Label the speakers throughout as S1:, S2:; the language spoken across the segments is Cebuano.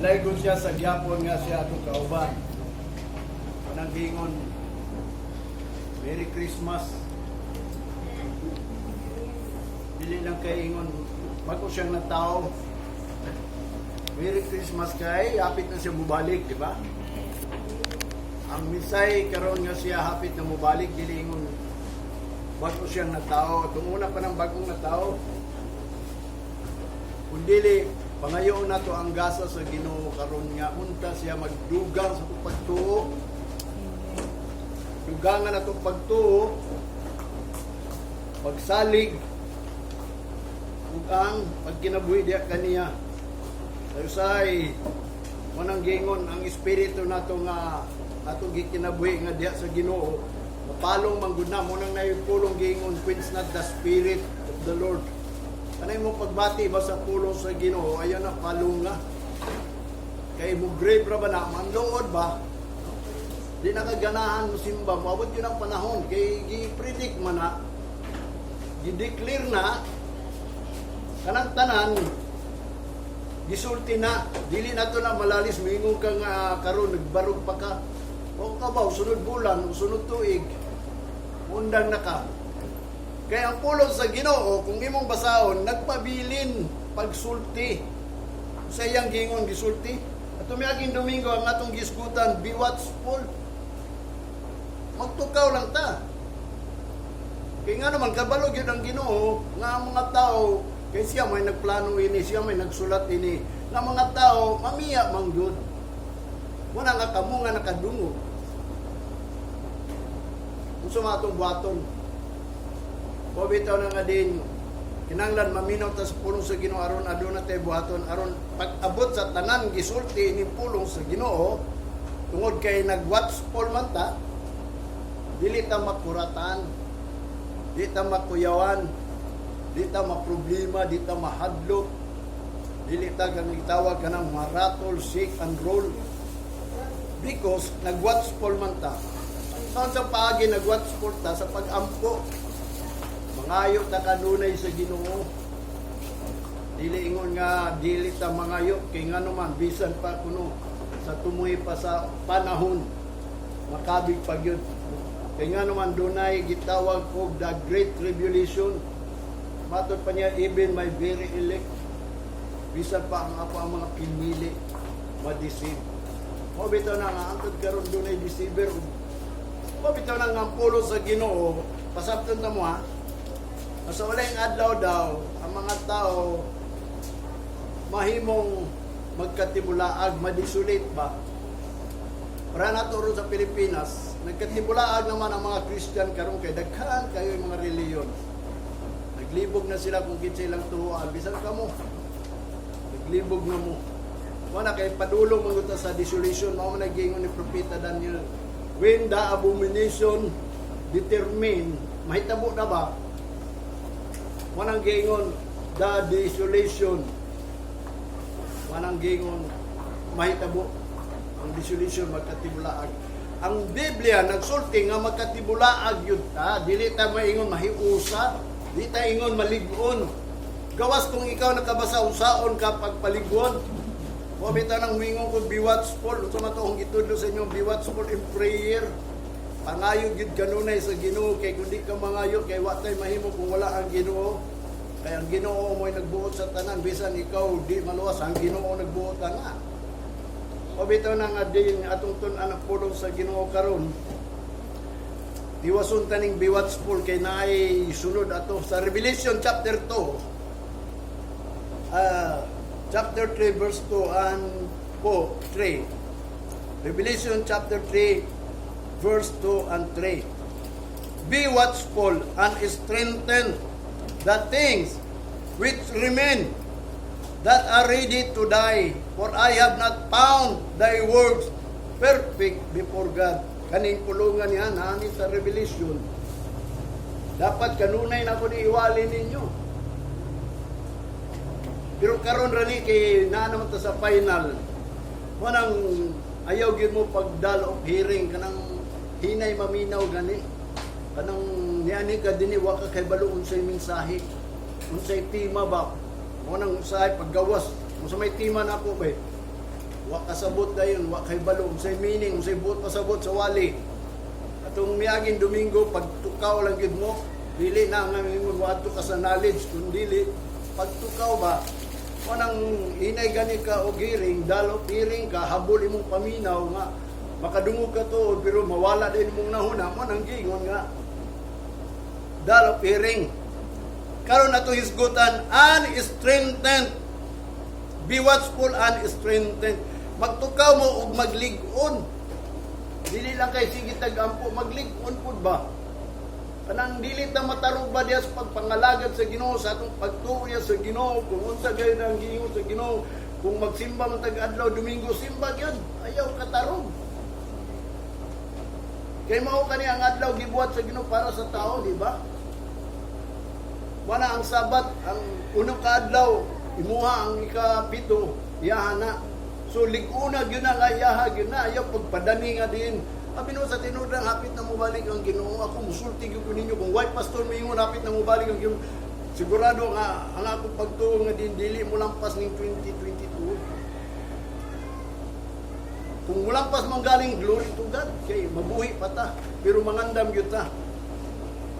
S1: Dalaygon siya sa gyapon nga siya atong kauban. Kanang giingon, "Merry Christmas." Dili lang kay ingon, bago siyang natao. Merry Christmas kay hapit na siya mubalik, di ba? Ang misay karon nga siya hapit na mubalik, dili ingon bago siyang natao. Itong una pa ng bagong natao. Kung dili, pangayoon nato ang gasa sa Ginoo karon nga unta siya magdugang sa atong pagtuo. Dugangan atong pagtuo, pagsalig, ug ang pagkinabuhi diha kaniya. Sa usay, manang gingon ang espiritu nato nga atong gikinabuhi nga diha sa Ginoo, mapalong man gud na mo nang naipulong gingon, "Quench not the spirit of the Lord." Kanay mo pagbati ba sa pulong sa Ginoo, ayaw na palunga. Kay mo grave ra ba na, manlood ba? Di na kaganahan mo simba, moabot yun ang panahon kay gi-predict man na, gi-declare na, kanang tanan, gisulti na, dili na to na malalis, moingon ka nga karon nagbarog pa ka. O ka ba, sunod bulan, sunod tuig, undang na ka. Kaya ang pulong sa Ginoo, kung imong basahon, nagpabilin pagsulti. Sa iyang gingon gisulti. At tumiaging Domingo ang atong gisgutan, be watchful. Magtukaw lang ta. Kaya nga naman, kabalo gyud ang Ginoo nga ang mga tao, kay siya may nagplano ini, siya may nagsulat ini, nga mga tao, mamiya man gyud. Muna nga kamo nga nakadungog. Unsa man atong buhaton? O bitaw na nga din, kinanglan maminaw ta sa pulong sa Ginoo aron aduna tay buhaton aron pag-abot sa tanan gisulti ni pulong sa Ginoo, tungod kay nag-watchful man ta, dili ta makuratan, di ta makuyawan, di ta maproblema, di ta mahadlok, dili ta kang gitawag kanang ma-rattle, shake and roll because nag-watchful man ta. Saan sa paagi nag-watchful ta? Sa pag-ampo. Mangayo ta kanunay sa Ginoo. Dili ingon nga dili ta mangayo kay ngano man bisan pa kuno sa tumoy pa sa panahon, makabig pa gyud. Kay ngano man dunay gitawag og the Great Tribulation. Matod pa niya, even my very elect, bisan pa ang ako ang mga pinili, ma-deceive. Mo bitaw na nga antod karon dunay deceiver. Mo bitaw na nga ang pulong sa Ginoo, pasabton ta mo ha. Sa ulahing adlaw daw, ang mga tao mahimong magkatibulaag, ma-desolate ba? Para nato ron sa Pilipinas, nagkatibulaag naman ang mga Christian karon kay daghan kayo yung mga reliyon. Naglibog na sila kung kinsa ilang tuhuan, bisan kamo. Naglibog na mo. Wala kay padulong man gud ta sa desolation, mao man naggingon ni Propeta Daniel. When the abomination determine, mahitabo na ba? Wanang gingon, the desolation. Wanang gingon, mahitabo. Ang desolation, magkatibulaag. Ang Biblia nagsulti nga magkatibulaag yun ta, dili ta maingon mahiusa, di ta ingon malig-on. Gawas kung ikaw nakabasa usaon ka pagpaligon. Wa bitaw nang mingon ko be watchful. Unsa man to akong gitudlo sa inyo, be watchful in prayer. Pangayo gyud kanunay sa Ginoo kay kun di ka mangayo, kay wa tay mahimo kung wala ang Ginoo. Kay ang Ginoo mo'y nagbuot sa tanan, bisan ikaw di maluwas, ang Ginoo nagbuot ana. O bitaw na nga din atong tun-an ang pulong sa Ginoo karon. Tiwason taning be watchful kay naay sunod ato sa Revelation chapter 2. Chapter 3 verse 2 and 4, 3. Revelation chapter 3 verse 2 and 3. "Be watchful and strengthen the things which remain that are ready to die, for I have not found thy works perfect before God." Kaning pulungan niya nani sa Revelation. Dapat kanunay na ko ni iwali ninyo. Pero karon rani kay naa naman ta sa final. Manang ayaw gyud mo pag dull of hearing, kanang hinay maminaw gani. Kanang niani ka dinhi, wa ka kay balo unsay mensahe. Unsay tema ba? Mo nang usahay paggawas. Unsa may tema nako ba? Wa kasabot dayon, wa kay balo unsay meaning, unsay buot pasabot sa wali. Atong miaging Domingo, pagtukaw lang gyud mo, dili na nga ingon moadto ka sa knowledge, kun dili pagtukaw ba, kanang hinay gani ka og hearing, dull of hearing ka, habol imong paminaw nga makadungog ka tuod pero mawala din imong nahuna mo nang giingon nga dull of hearing. Karon ato hisgutan and strengthened. Be watchful and strengthened. Magtukaw mo og maglig-on. Dili lang kay sige tag-ampo, maglig-on pud ba? Kanang dili ta matarog ba diya sa pagpangalagad sa Ginoo, sa atong pagtuo niya sa Ginoo, kung unsa gayud ang giingon sa Ginoo, kung magsimba man tag adlaw Domingo, simba gyud, ayaw katarog. Kay mao kani ang adlaw gibuhat sa Ginoo para sa tao, di ba? Wala ang Sabat, ang unang kaadlaw, imuha ang ikapito, iyaha na. So lig-una gyud na nga iyaha gyud na, ayaw pagpadani nga din. Abi no sa tinuod lang hapit na mobalik ang Ginoo. Ako musulti gyud ko ninyo kung way pastor moingon hapit na mobalik ang Ginoo. Sigurado nga ang akong pagtuo nga din dili mo lampas ning 2022. Kung mulampas man galing, glory to God, kay mabuhi pa ta, pero mangandam gyud ta.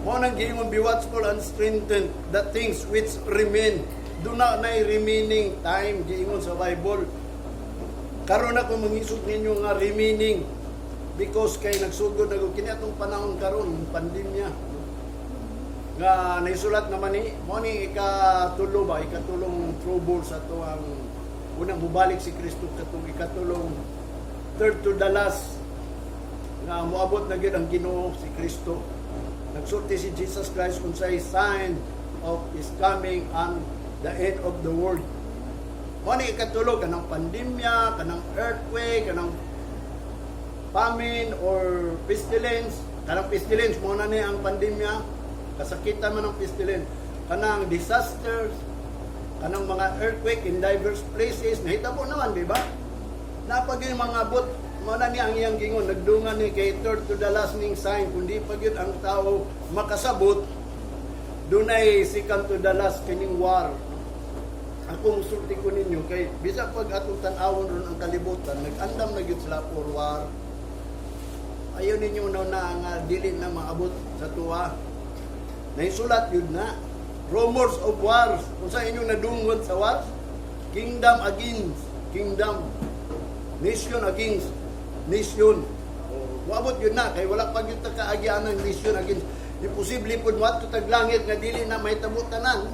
S1: Mao nang giingon, be watchful and strengthen the things which remain. Do not na remaining time giingon sa Bible. Karon ako mangisog ninyo nga remaining because kay nagsugod na gud kini atong panahon karon, pandemya nga naisulat naman ni mo ni ikatulo ba, ikatulong trouble sa ato ang unang mubalik si Kristo, katong ikatulong, third to the last nga moabot na gyud ang Ginoo si Kristo. Nagsulti si Jesus Christ unsay sign of his coming and the end of the world. Mo ni ikatulo, kanang pandemya, kanang earthquake, kanang famine or pestilence. Kanang pestilence mo na ni ang pandemya, kasakitan man ang pestilence, kanang disasters, kanang mga earthquake in diverse places, nahitabo naman, di ba? Napag yung mga bot mo na ni ang iyang gingon, nagdungan ni kay third to the last ning sign. Kung di pa gyud ang tao makasabot, dunay second to the last, kining war. Ako musulti ko ninyo kay bisa pag atong tan-awon ron ang kalibutan, nag-andam na gyud sila for war. Ayaw ninyo na na nga dili na maabot sa tuwa. Naisulat yun na rumors of wars. Kung sa inyong nadunggon sa wars, kingdom against kingdom, nation against nation. O, moabot yun na kay wala pa gyud ta kaagian ng nation against. Imposible pud moadto tag langit nga dili na mahitabo tanan.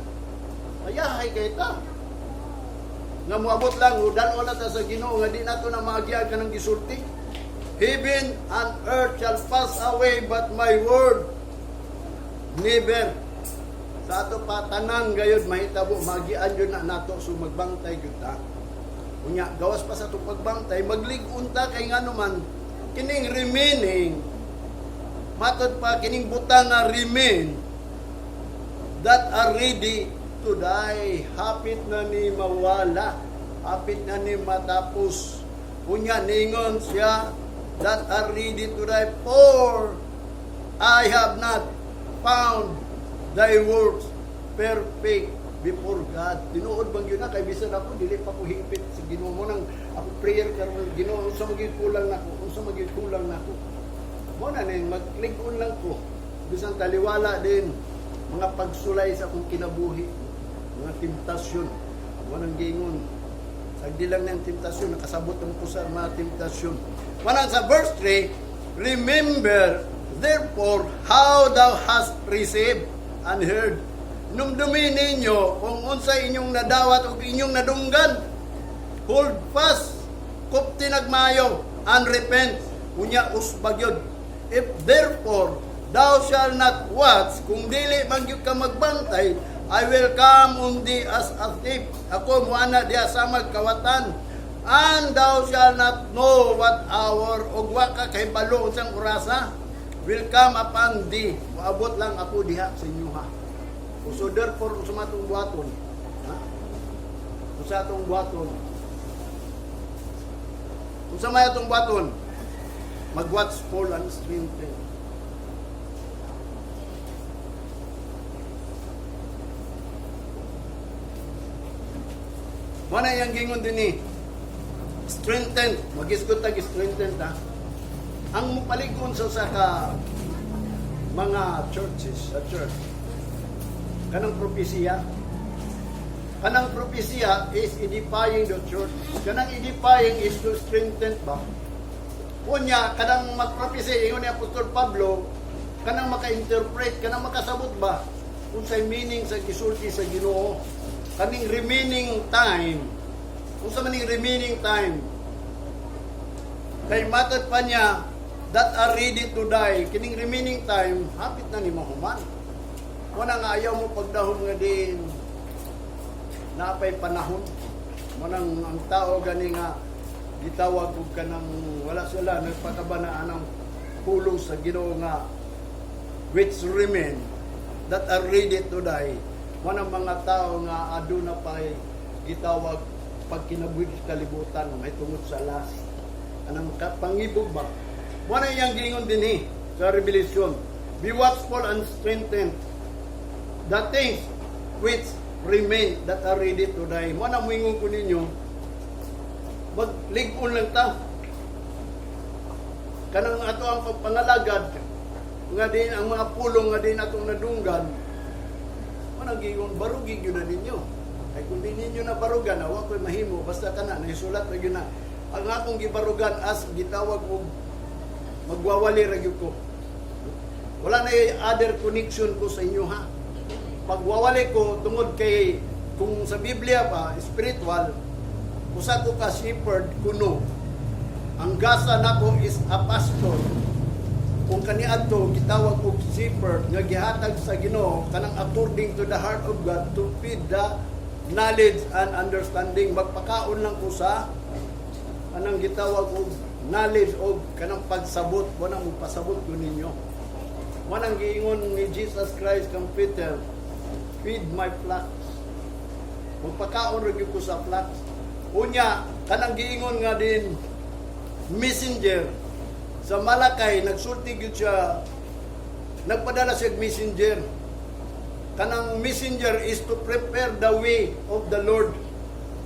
S1: Ayahay kay ta nga moabot lang, dal-on na ta sa Ginoo nga di nato na maagian kanang gisulti. "Heaven and earth shall pass away, but my word never." Sa ato pa tanan gayud mahitabo, maagian yun na nato, so magbantay gyud ta. Unya gawas pa sa atong pagbantay, maglig-on ta kay ngano man kining remaining, matod pa kining butang nga remain, that are ready to die, hapit na ni mawala, hapit na ni matapos. Unya ningon siya, that are ready to die, "For I have not found thy works perfect before God." Tinuod bang yun na kay bisan ako dili pa ko hingpit sa Ginoo mo nang ako prayer karon, "Ginoo, unsa magyud kulang nako? Unsa magyud kulang nako?" Mo na ning maglig-on lang ko. Bisan taliwala din mga pagsulay sa akong kinabuhi, mga temptasyon. Mo nang giingon. Sagdi lang ng temptasyon, nakasabot ang ko sa mga temptasyon. Wala sa verse 3, "Remember therefore how thou hast received and heard." Numdumi ninyo kung unsay inyong nadawat ug inyong nadunggan. Hold fast, kupti nagmayo, and repent. Unya usbag yun. "If therefore thou shalt not watch," kung dili man gyud ka magbantay, "I will come on thee as a thief." Ako muana diha sa magkawatan. "And thou shalt not know what hour," ug wa ka kahibalo unsang orasa, "will come upon thee." Moabot lang ako diha sa inyo ha. So therefore, unsa man atong buhaton? Ha? Unsa atong buhaton? Unsa may atong buhaton? Mag-watchful and strengthen. Mana yang gingon din ni. Strengthen, magisgot tag strengthen ta. Ang mupaligon sa ka mga churches, sa church, kanang propesiya is edifying the church. Kanang edifying is to strengthen ba. Unya, kanang magpropesya, ingon ni Apostol Pablo, kanang maka-interpret, kanang makasabot ba unsay meaning sa gisulti sa Ginoo. Kaning remaining time, unsa man ning remaining time? Kay matod pa niya, that are ready to die, kining remaining time, hapit na ni mahuman. Wala nga ayaw mo pagdahom nga din, naapay panahon. Manang ang tao gani nga gitawag og kanang wala sila nagpakabana anang pulong sa Ginoo nga which remain that are ready to die. Manang mga tao nga aduna pay gitawag pagkinabuhi sa kalibutan may tungod sa last. Anang pangibog ba? Mo na iyang giingon dinhi sa Revelation. Be watchful and strengthen the things which remain that are ready to die. Mo na muingon ko ninyo, maglig-on lang ta. Kanang ato ang pagpangalagad, nga din ang mga pulong nga din atong nadunggan, mo na giingon, barugi gyud na ninyo. Kay kung di ninyo na barugan, awa ko'y mahimo, basta kana, naisulat na gyud na. Ang akong gibarugan as gitawag og magwawali ra gyud ko. Wala na other connection ko sa inyo, ha. Pagwawali ko tungod kay kung sa Biblia pa spiritual, usa ko ka shepherd kuno. Ang gasa nako is a pastor. Kung kaniadto gitawag og shepherd nga gihatag sa Ginoo kanang according to the heart of God to feed the knowledge and understanding. Magpakaon lang ko sa anang gitawag og knowledge og kanang pagsabot. Wala mo pasabot ko ninyo. Manang giingon ni Jesus Christ kang Peter, "Feed my flocks." Magpakaon ra gyud ko sa flocks. Unya, kanang giingon nga din messenger sa Malakay, nagsulti gyud siya, nagpadala siya og messenger. Kanang messenger is to prepare the way of the Lord.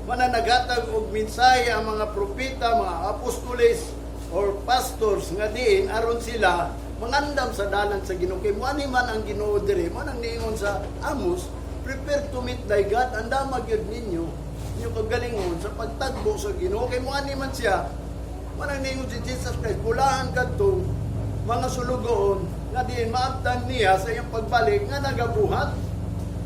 S1: Mana naghatag og mensahe ang mga propeta, mga apostoles or pastors nga diin aron sila mangandam sa dalan sa Ginoo. Kay mo man ang Ginoo diri, mo nang niingon sa Amos, "Prepare to meet thy God." Andama gyud ninyo inyo kagalingon sa pagtagbo sa Ginoo kay mo man siya. Manang niingon si Jesus Christ, bulahan kadto mga sulugoon nga diin maabtan niya sa iyang pagbalik nga nagabuhat.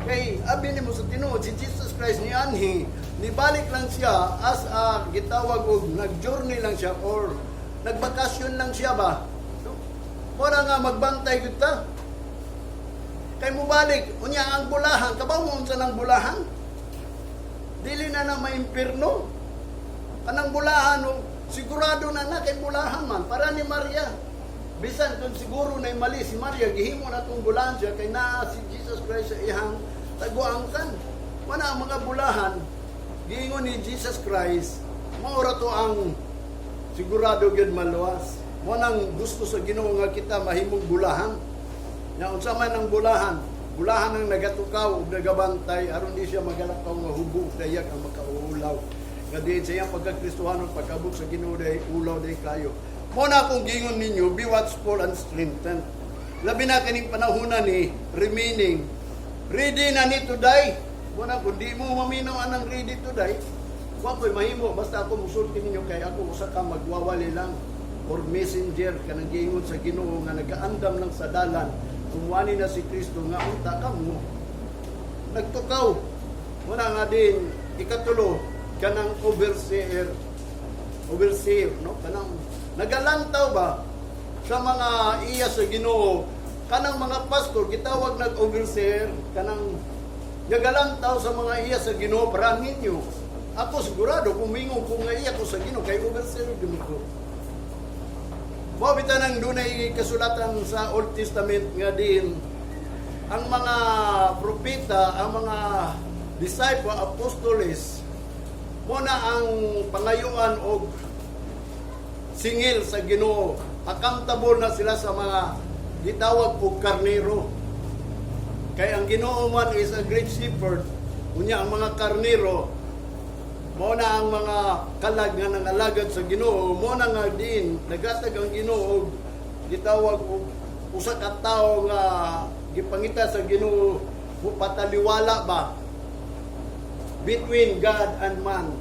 S1: Kay abi nimo sa tinuod, si Jesus Christ ni anhi, nibalik lang siya as a gitawag og nag-journey lang siya or nagbakasyon lang siya ba. No? Mura nga magbantay gud ta. Kay mubalik, unya ang bulahan, kabaw mo unsa nang bulahan? Dili na na maimpirno. Kanang bulahan, oh, sigurado na na kay bulahan man para ni Maria. Bisan kung siguro na mali si Maria, gihimo na tong bulahan siya kay naa si Jesus Christ sa iyang taguangkan. Mana ang mga bulahan, giingon ni Jesus Christ, maura to ang sigurado gyud maluwas. Mo nang gusto sa Ginoo nga kita mahimong bulahan. Nya unsa man ang bulahan? Bulahan ang nagatukaw ug nagabantay aron di siya magalakaw nga hubo ug dayag ang makauulaw. Nga diin sa iyang pagkakristohanon, pag-abot sa Ginoo day ulaw day kayo. Mo na akong giingon ninyo, be watchful and strengthened. Labi na kining panahon ni remaining. Ready na ni to die. Mo na kung di mo maminaw anang ready to die, wa ko'y mahimo basta ako musulti ninyo kay ako usa ka magwawali lang or messenger kanang giingon sa Ginoo nga nagaandam lang sa dalan kung wani na si Kristo nga unta kamo nagtukaw. Wala nga din ikatulo, kanang overseer, overseer, no, kanang nagalantaw ba sa mga iya sa Ginoo. Kanang mga pastor gitawag nag overseer, kanang nagalantaw sa mga iya sa Ginoo. Para ninyo ako, sigurado kung mingon ko nga iya ko sa Ginoo kay overseer gyud ko. Mao bitaw nang dunay kasulatan sa Old Testament nga din ang mga propeta, ang mga disciple, apostoles, mo na ang pangayuan og singil sa Ginoo. Accountable na sila sa mga gitawag og karnero. Kay ang Ginoo man is a great shepherd. Unya ang mga karnero Mao na ang mga kalag nga nangalagad sa Ginoo, mao na nga din nagatag ang Ginoo og gitawag og usa ka tawo nga gipangita sa Ginoo pataliwala ba between God and man.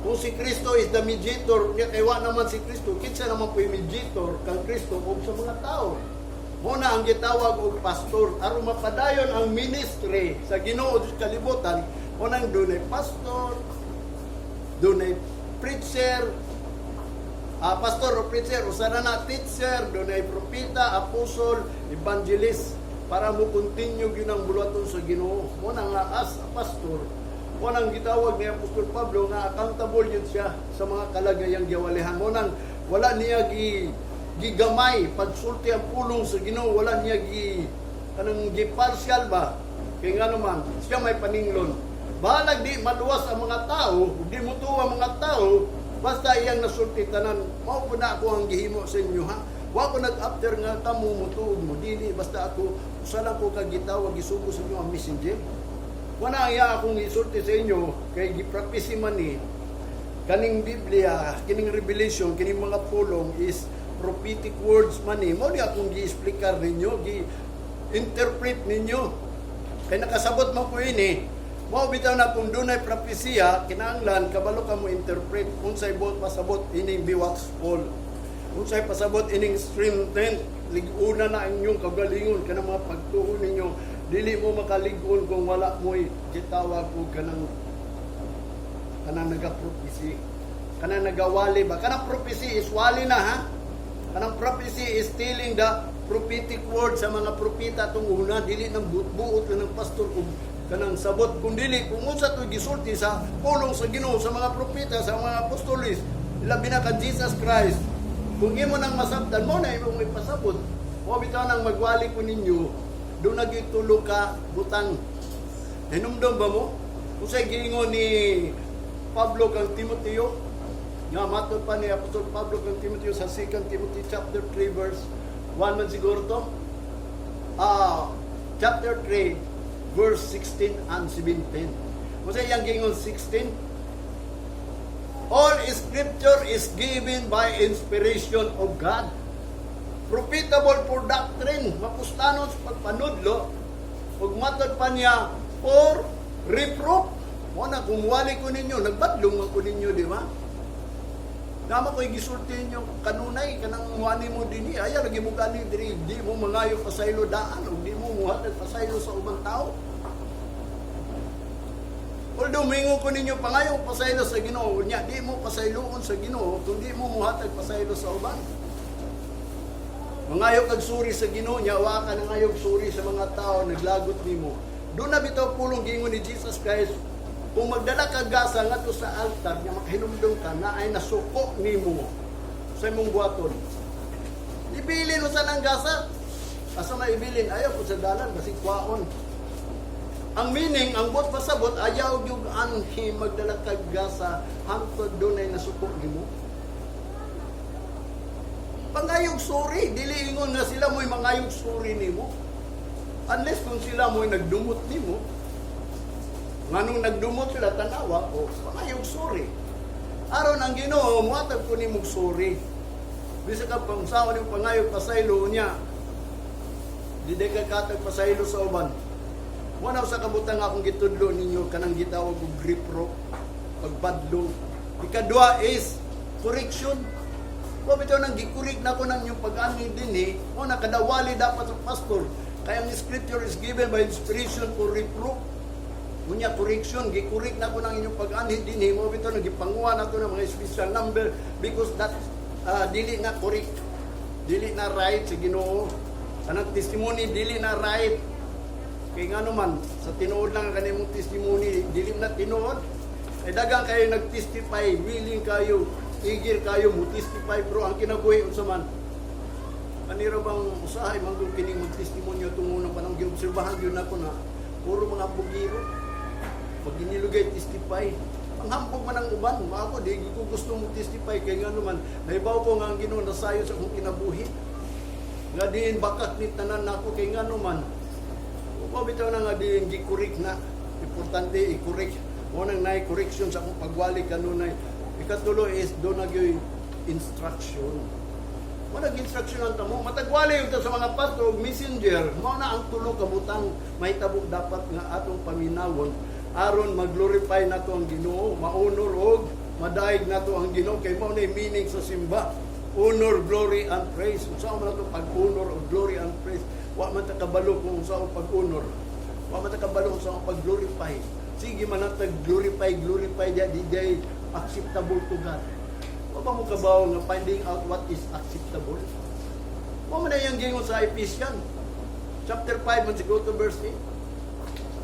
S1: Kung si Kristo is the mediator, niya kay wa naman si Kristo, kinsa naman po yung mediator kang Kristo ug sa mga tao? Mao na ang gitawag og pastor aron mapadayon ang ministry sa Ginoo sa kalibutan. Mao nang dunay pastor, dunay preacher, pastor o preacher, usa na na teacher, dunay propeta, apostol, evangelist para mo continue gyud ang buluhaton sa Ginoo. Mao na nga as a pastor, mao nang gitawag ni Apostol Pablo nga accountable yun siya sa mga kalagayang giwalihan. Mao nang wala niya gigamay pagsulti ang pulong sa Ginoo, wala niya gi kanang gi partial ba. Kay nga naman, siya may paninglon. Bahalag di maluwas ang mga tao, di mutuo ang mga tao, basta iyang nasulti tanan, mao po na ako ang gihimo sa inyo, ha. Wa ko nag-after nga kamo mutuog mo dili, basta ako usa lang ko ka gitawag, gisugo sa inyo ang messenger. Wala iya akong isulti sa inyo kay gipractice man ni kaning Biblia, kining Revelation, kining mga pulong is prophetic words man ni. Mao ni akong gi-explicar ninyo, gi-interpret ninyo. Kay nakasabot mo ko ini. Mao bitaw na kung dunay propesya, kinahanglan kabalo ka mo interpret unsay buot pasabot ining be watchful. Unsay pasabot ining strengthen, lig-una na inyong kagalingon kanang mga pagtuo ninyo. Dili mo makalig-on kung wala mo'y gitawag og kanang nagaprophecy. Kanang nagawali ba? Kanang prophecy is wali na, ha. Kanang prophecy is telling the prophetic word sa mga propeta tong una, dili nang buot-buot lang ng pastor kung kanang sabot, kung dili kung unsa to gisulti sa pulong sa Ginoo sa mga propeta, sa mga apostoles, labi na kan Jesus Christ. Kung imo nang masabtan mo na imong ipasabot. Mo bitaw nang magwali ko ninyo, duna gyud tulo ka butang. Hinumdum ba mo? Kung sa giingon ni Pablo kang Timoteo, nga matod pa ni Apostol Pablo kang Timoteo sa 2 Timothy chapter 3 verse 1 man siguro to. Chapter 3 verse 16 and 17. Kung sa iyang giingon 16, "All scripture is given by inspiration of God, profitable for doctrine," mapuslanon sa pagpanudlo, ug matod pa niya, "for reproof." Mo na kung wali ko ninyo, nagbadlong man ko ninyo, di ba? Nama ko'y gisulti ninyo kanunay kanang muani mo dinhi, ayaw lagi mo gani diri, di mo mangayo pasaylo daan ug di mo muhatag pasaylo sa ubang tao. Although mingon ko ninyo pangayo pasaylo sa Ginoo, nya di mo pasayloon sa Ginoo kung di mo muhatag pasaylo sa uban. Mangayo kag suri sa Ginoo nya wa ka nangayog suri sa mga tao naglagot nimo. Doon na bitaw pulong giingon ni Jesus Christ, kung magdala ka gasa ngadto sa altar nya makahinumdum ka na ay nasuko nimo sa imong buhaton. Ibilin mo sa nang gasa. Asa may ibilin? Ayaw ko sa dalan kasi kwaon. Ang meaning, ang buot pasabot, ayaw yung anhi magdala kag gasa hangtod dunay nasuko nimo. Pangayog suri, dili ingon nga sila mo'y mangayog suri nimo. Unless kung sila mo'y nagdumot nimo. Nganong nagdumot sila, tanawa, o pangayog suri. Aron ang Ginoo muhatag ko nimog suri. Bisa ka pang saon yung pangayog pasaylo niya. Di ka katag pasaylo sa uban. Wala sa kabutang akong gitudlo ninyo kanang gitawag og reproof, pagbadlong. Ikadua is correction. Wa bitaw nang gi-correct na ko nang yung pag-ani din eh. O nakadawali dapat sa pastor. Kaya ang scripture is given by inspiration for reproof. Unya correction, gi-correct na ko nang inyong pag-anhi din eh. Mo bitaw nang gipanguha na to ng mga special number because that dili na correct. Dili na right sa Ginoo. Kanang testimony dili na right. Kay nga naman, sa tinuod lang ang kanimong testimony, dili na tinuod. Ay dagang kayo nag-testify, willing kayo, eager kayo mo testify, pero ang kinabuhi unsa man? Kanira bang usahay man kung kining magtestimonyo itong unang panahon, giobserbahan yun ako na puro mga bugiro. Pag ginilugay testify, ang hambog man ang uban, ako di ko gusto mo testify kay nga naman, naibaw ko nga ang Ginoo nasayo sa akong kinabuhi. Nga diin bakak ni tanan nako kay nga naman, Wa bitaw na nga diin gi-correct na. Importante i-correct. Mo nang naay correction sa akong pagwali kanunay. Ikatulo is duna gyoy instruction. Mo nag instruction ang tamo. Matagwali yung ta sa mga pastor ug messenger, mao na ang tulo ka butang mahitabo dapat nga atong paminawon aron mag-glorify nato ang Ginoo, ma-honor og madaig nato ang Ginoo kay mao na meaning sa simba. Honor, glory and praise. Unsa man nato pag-honor og glory and praise? Wa man ta kabalo kung unsa ang pag-honor. Wa man ta kabalo unsa ang pag-glorify. Sige man nato glorify, glorify di di di acceptable to God. Wa ba mo kabaw nga finding out what is acceptable? Wa man na yung gingon sa Ephesians chapter 5 man siguro to verse 8.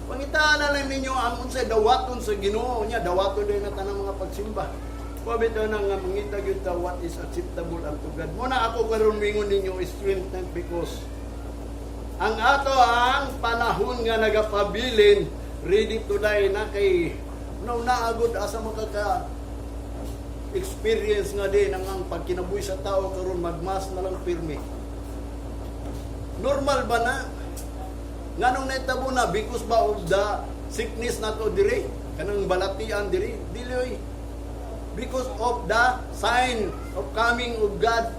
S1: Pangitaan na lang ninyo ang unsay dawaton sa Ginoo nya, dawaton din na tanang mga pagsimba. Wa bitaw na nga mangita gyud ta what is acceptable unto God. Mo na ako karon mingon ninyo, strengthen, because ang ato ang panahon nga nagapabilin, ready to die na, kay no naagod asa makaka experience nga din ang pagkinabuhi sa tao karon, magmas na lang pirmi. Normal ba na? Nganong naitabo na? Because ba of the sickness nato diri? Kanang balatian diri? Dili oy. Because of the sign of coming of God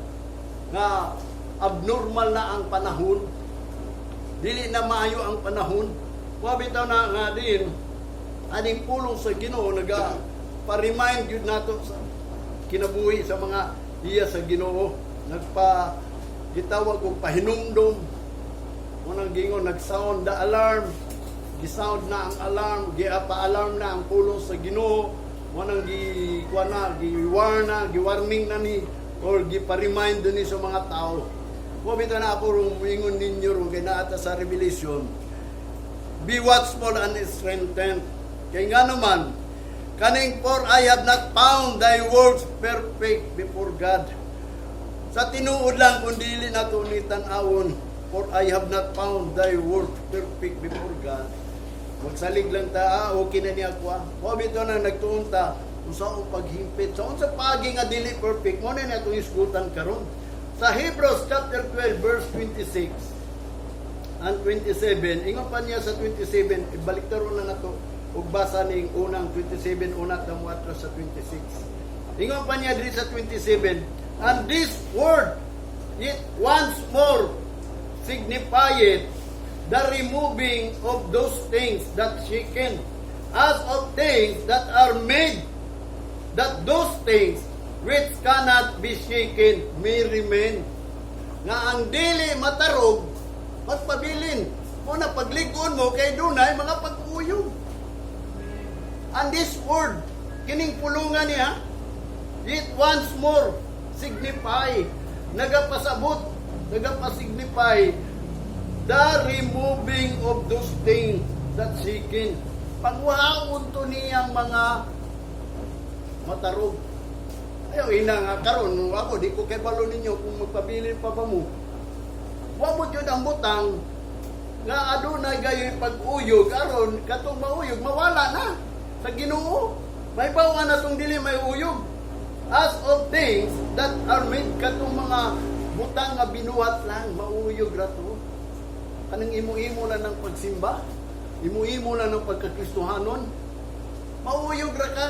S1: nga abnormal na ang panahon. Dili na maayo ang panahon. Wa bitaw na nga din aning pulong sa Ginoo naga pa-remind gyud nato sa kinabuhi sa mga iya sa Ginoo, nagpa gitawag og pahinumdom. Unang gingon, nag-sound the alarm, gi-sound na ang alarm, gi-pa-alarm na ang pulong sa Ginoo. Unang gi kuan na, gi-warn na, gi-warning na ni or gi-pa-remind ni sa mga tao. Wa bitaw na ako rong moingon ninyo ron kay naa ta sa Revelation. Be watchful and strengthened. Kay nga naman, kaning "For I have not found thy works perfect before God." Sa tinuod lang, kung dili nato ni tan-awon, "For I have not found thy works perfect before God." Magsalig lang ta, "Ah, okay na niya ako, ah." Wa bitaw na nagtuon ta, unsa ang paghimpit. Sa unsa pagi nga dili perfect, mo na atong isgutan karon. Sa Hebrews chapter 12 verse 26 and 27, ingon pa niya sa 27, ibalik taron na nato ug basa ning unang 27 una ta moatras sa 26. Ingon pa niya diri sa 27, "And this word, 'yet once more, signifieth the removing of those things that shaken, as of things that are made, that those things which cannot be shaken may remain." Nga ang dili matarog, magpabilin. Mo na paglig-on mo kay dunay mga pag-uyog. And this word, kining pulungan niya, 'yet once more signify, nagapasabot, nagapasignify, the removing of those things that shaken. Pagwaon to niyang mga matarog. Ayaw, ina nga karon ako, di ko kay balo ninyo kung magpabilin pa ba mo. Wa mo jud ang butang nga adunay gayoy pag-uyog aron katong mauyog mawala na sa Ginoo. May bawa na tong dili may uyog. As of things that are made, katong mga butang nga binuhat lang, mauyog ra to. Kanang imo-imo lang ng pagsimba, imo-imo lang ng pagkakristohanon, mauyog ra ka.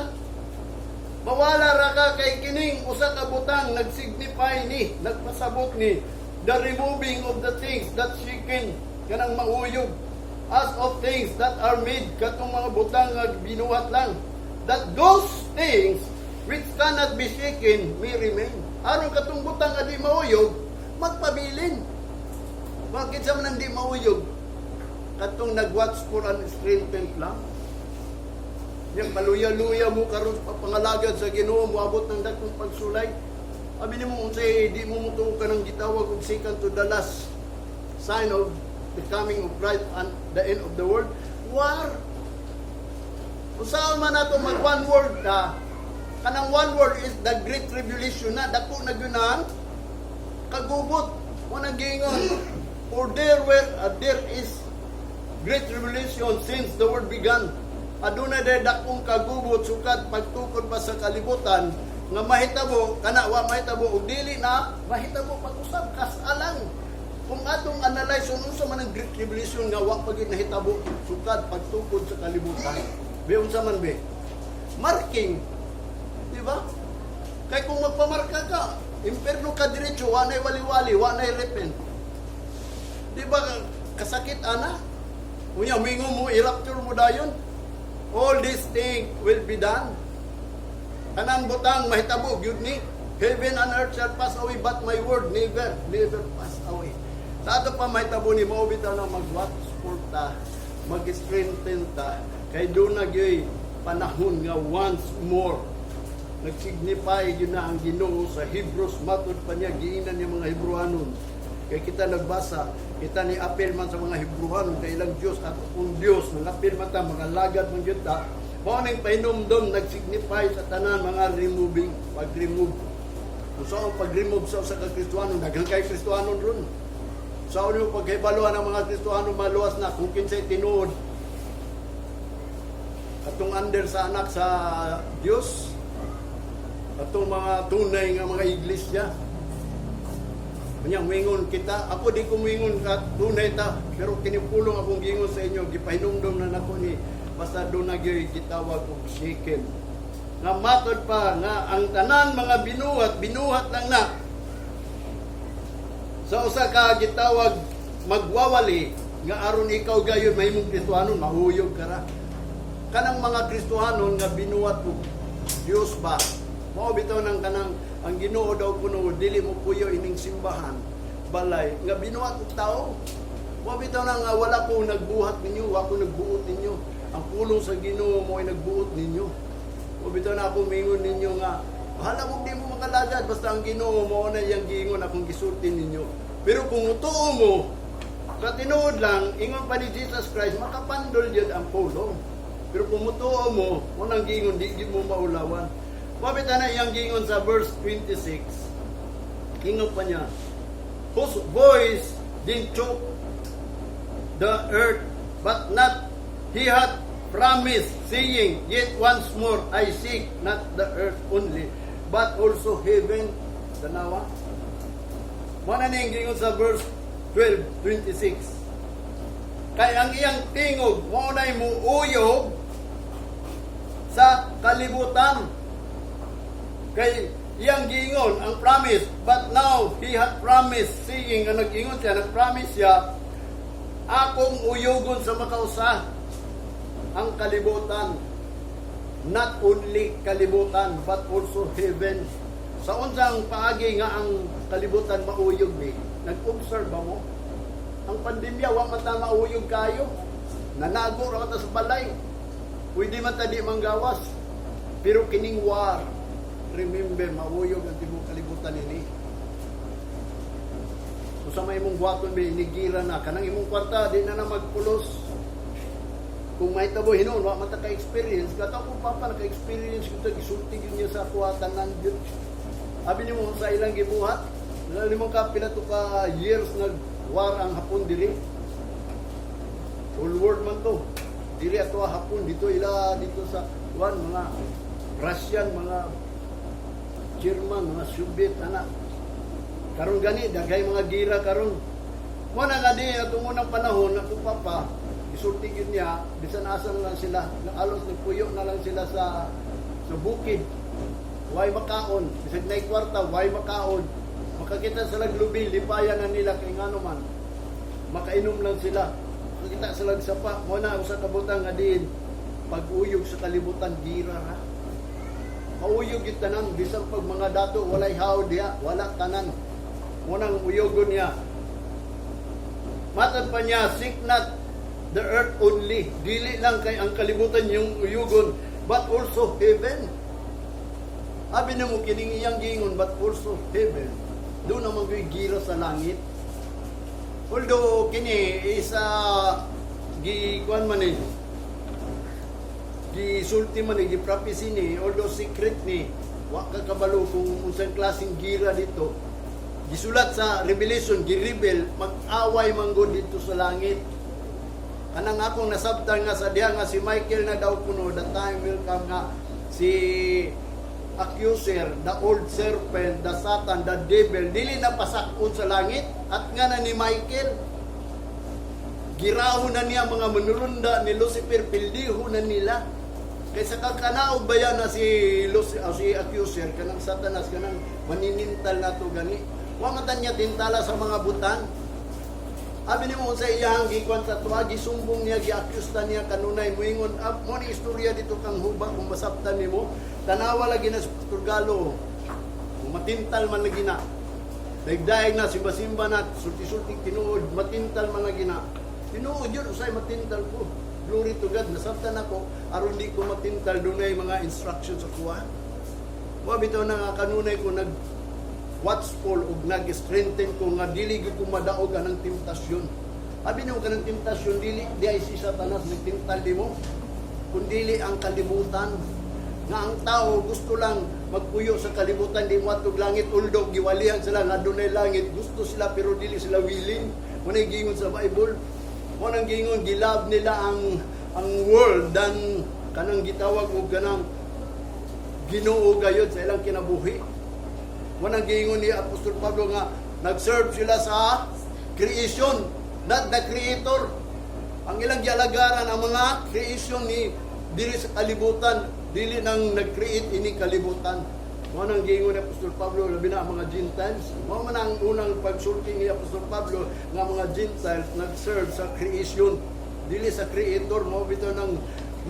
S1: Mawala ra ka kay kining usa ka butang nagsignify ni, nagpasabot ni the removing of the things that shaken, kanang mauyog, as of things that are made, katong mga butang nga binuhat lang, that those things which cannot be shaken may remain. Aron katong butang nga di mauyog, magpabilin. Bakit sa man ang di mauyog? Katong nag-watch for and strengthened lang. Yang paluya-luya mo karon sa pangalagad sa Ginoo, moabot ng dakong pagsulay. Abi nimo unsay di mo mutuo ka ng gitawag og second to the last sign of the coming of Christ and the end of the world. War. Usaon man nato mag one word ka, kanang one word is the Great Tribulation na, dako na gyud ang kagubot. Mo nang giingon, "For there is great tribulation since the world began." Aduna day dakong kagubot sukad pagtukod pa sa kalibutan nga mahitabo kana wa mahitabo ug dili na mahitabo pag-usab kasalang. Kung atong analyze kung unsa man ang Great Tribulation nga wa pa gyud nahitabo sukad pagtukod sa kalibutan. Be, unsa man be? Marking. Di ba? Kay kung magpamarka ka, imperno ka diretso, wa na'y wali-wali, wa na'y repent. Di ba kasakit ana? Unya mingo mo, i-rapture mo dayon. All these things will be done. Tanan butang mahitabo gyud ni. Heaven and earth shall pass away, but my word never, never pass away. Sa ato pa mahitabo ni mao bitaw na mag-watchful ta, mag-strengthen ta, kay duna gyud panahon nga once more nagsignify yun na ang Ginoo sa Hebrews. Matod pa niya, giinan niya mga Hebrewanon. Kay kita nagbasa, kita ni apel man sa mga Hebrewanon kay ilang Dios at kung Dios nang-apel man ta, mga lagad man gyud ta. Mao ning pahinumdom, nagsignify sa tanan mga removing, pag-remove. Kung saan ang pag-remove sa usa ka Kristohanon, daghan kay Kristohanon ron. Sa mo paghibaluan ang mga Kristohano maluwas na kung kinsay tinuod atong under sa anak sa Dios, atong mga tunay nga mga iglesia. Unya muingon kita, ako di ko muingon ka tunay ta, pero kini pulong akong giingon sa inyo, gipahinumdom na nako ni basta duna gyoy gitawag og shaken. Nga matod pa nga ang tanan mga binuhat, binuhat lang na sa usa ka gitawag magwawali nga aron ikaw gayon mahimong Kristohanon, mahuyog ka ra. Kanang mga Kristohanon nga binuhat og Dios ba? Mao bitaw nang kanang ang Ginoo daw kuno dili mo puyo ining simbahan balay nga binuhat og tao. Mao bitaw nang nga wala ko nagbuhat ninyo, wa ko nagbuot ninyo. Ang pulong sa Ginoo mo ay nagbuot ninyo. Mao bitaw na ako mingon ninyo nga bahala mo di mo makalagad, basta ang Ginoo mo na iyang giingon akong gisulti ninyo. Pero kung utuo mo sa tinuod lang, ingon pa ni Jesus Christ, makapandol yun ang pulong. Pero kung mutuo mo, unang giingon, di gyud mo maulawan. Mabit na iyang giingon sa verse 26. Ingon pa niya, "Whose voice did choke the earth, but now he hath promised, saying, 'Yet once more I seek not the earth only, but also heaven.'" Tanawa. Mao na ning giingon sa verse 12, 26. Kay ang iyang tingog mao na'y muuyog sa kalibutan. Kay iyang giingon ang promise, "But now he hath promised, saying," nga nag-ingon siya, nag-promise siya, akong uyugon sa makausa ang kalibutan. Not only kalibutan, but also heaven. Sa unsang paagi nga ang kalibutan mauyog ni? Nag-observe ba mo? Ang pandemya, wa man ta mauyog kayo. Nanago ra ta sa balay. Pwede man ta di manggawas. Pero kining war, remember, mauyog ang tibuok kalibutan ini. Kung sa may imong buhaton may inigira na, kanang imong kwarta, di na na magpulos. Kung may tabo hinuon, wa man ta ka-experience, kato akong papa naka-experience ko, gisulti gyud niya sa akuha tanan gyud. Abi nimo sa ilang gibuhat, wala nimo ka pila to ka years nag war ang Hapon diri. Whole world man to. Diri ato Hapon dito ila dito sa kuan mga Russian, mga German, mga Soviet ana. Karon gani daghay mga gira karon. Mo na nga di atong unang panahon ako papa isulti gyud niya bisan asa na lang sila, alos nagpuyo na lang sila sa bukid. Way makaon, bisag nay kwarta, way makaon. Makakita sila lubi, lipayan na nila kay ngano man. Makainom lang sila. Makakita sila sapa. Mo na usa ka butang nga diin pag-uyog sa kalibutan, gira ra. Mauyog gyud tanan bisan pag mga dato walay haw diha, wala tanan. Mo nang uyogon niya. Matod pa niya, "Seek not the earth only." Dili lang kay ang kalibutan yung uyugon, but also heaven. Abi na mo kining iyang giingon, "But also heaven." Duna man gyud gira sa langit. Although kini isa gi kuan man eh, gisulti man eh, gi-prophecy ni, although secret ni, wa ka kabalo kung unsang klaseng gira dito. Gisulat sa Revelation, gi-reveal, mag-away man gud dito sa langit. Kanang akong nasabtan nga sa diha nga si Michael na daw kuno, the time will come nga si accuser, the old serpent, the Satan, the devil, dili na pasakon sa langit at nga na ni Michael. Giraho na niya mga manulunda ni Lucifer, pildiho na nila. Kaysa kakanaog ba yan na si accuser, kanang Satanas, kanang maninintal nato gani. Wa man tan niya tintala sa mga butan. Abi nimo sa iyang gikuan sa tuwa, gisumbong niya, gi-accuse ta niya kanunay muingon, ah, mo ni istorya dito kang Huba kung masabtan nimo. Tanawa lagi na sa Pastor Galo. Kung matintal man lagi na. Daigdaig na, simba-simba na, sulti-sulti tinuod, matintal man lagi na. Tinuod yun, usay matintal ko. Glory to God, nasabtan ako, aron di ko matintal, dunay mga instructions sa kuha. Wa bitaw na nga kanunay ko nag watchful ug nag-strengthen ko nga dili gyud ko madaog anang temptasyon. Abi nimo kanang temptasyon, dili di ay si Satanas nagtintal nimo, kundili ang kalibutan nga ang tao gusto lang magpuyo sa kalibutan, di mo atog langit, although giwalihan sila nga dunay langit. Gusto sila pero dili sila willing. Mo nay giingon sa Bible, mo nang giingon gilove nila ang world than kanang gitawag og kanang Ginoo gayod sa ilang kinabuhi. Mo nang giingon ni Apostol Pablo nga nag-serve sila sa creation, not the creator. Ang ilang gialagaran ang mga creation ni diri sa kalibutan, dili nang nag-create ini kalibutan. Mo nang giingon ni Apostol Pablo, labi na ang mga Gentiles. Mo man ang unang pagsulti ni Apostol Pablo nga mga Gentiles nag-serve sa creation, dili sa creator. Mo bitaw nang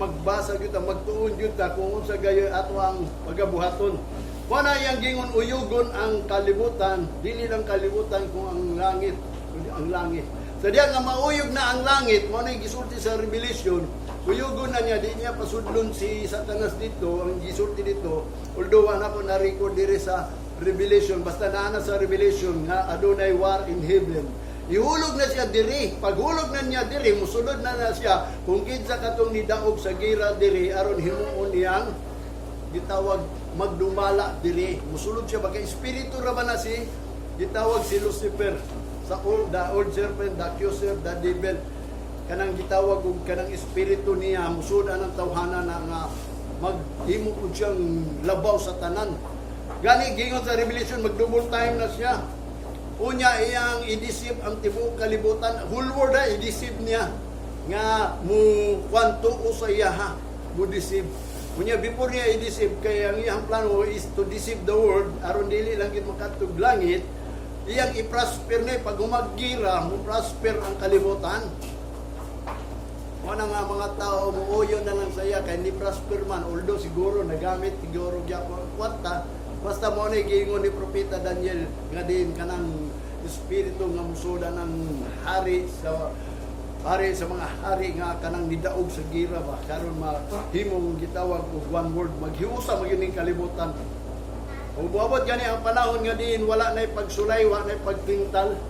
S1: magbasa gyud ta, magtuon gyud ta kung unsa gayoy ato ang pagabuhaton. Mo na iyang gingon, uyugon ang kalibutan, dili lang kalibutan kung ang langit, kundi ang langit. Sa diya nga mauyog na ang langit, mo na yung gisulti sa Revelation, uyugon na niya, di niya pasudlon si Satanas dito, ang gisulti dito, although wala ko na-record diri sa Revelation, basta naa na sa Revelation nga adunay war in heaven. Ihulog na siya diri. Paghulog na niya diri, musulod na na siya kung kinsa katong nidaog sa gira diri aron himuon niyang gitawag magdumala diri. Musulod siya baka espiritu ra ba na si gitawag si Lucifer sa old, the old serpent, the accuser, the devil. Kanang gitawag og kanang espiritu niya musud anang tawhana na nga maghimo pud siyang labaw sa tanan. Gani gingon sa Revelation, mag-double time na siya. Unya iyang i-deceive ang tibuok kalibutan, whole world na i-deceive niya nga mu kwanto o sa iya ha, mu deceive. Unya before niya i-deceive, kay ang iyang plano is to deceive the world aron dili lang gid makatug langit, iyang i-prosper ni pag humaggira, mo prosper ang kalibutan. Wala nga mga tao muuyon na lang sa iya kay ni prosper man, although siguro nagamit siguro gyapon ang kwarta. Basta mo ni giingon ni propeta Daniel nga din kanang espiritu nga musuda ng hari sa mga hari nga kanang nidaog sa gira ba karon mahimong gitawag og one world, maghiusa magyud ning kalibutan. Ug moabot gani ang panahon nga diin wala nay pagsulay, wala nay pagtintal,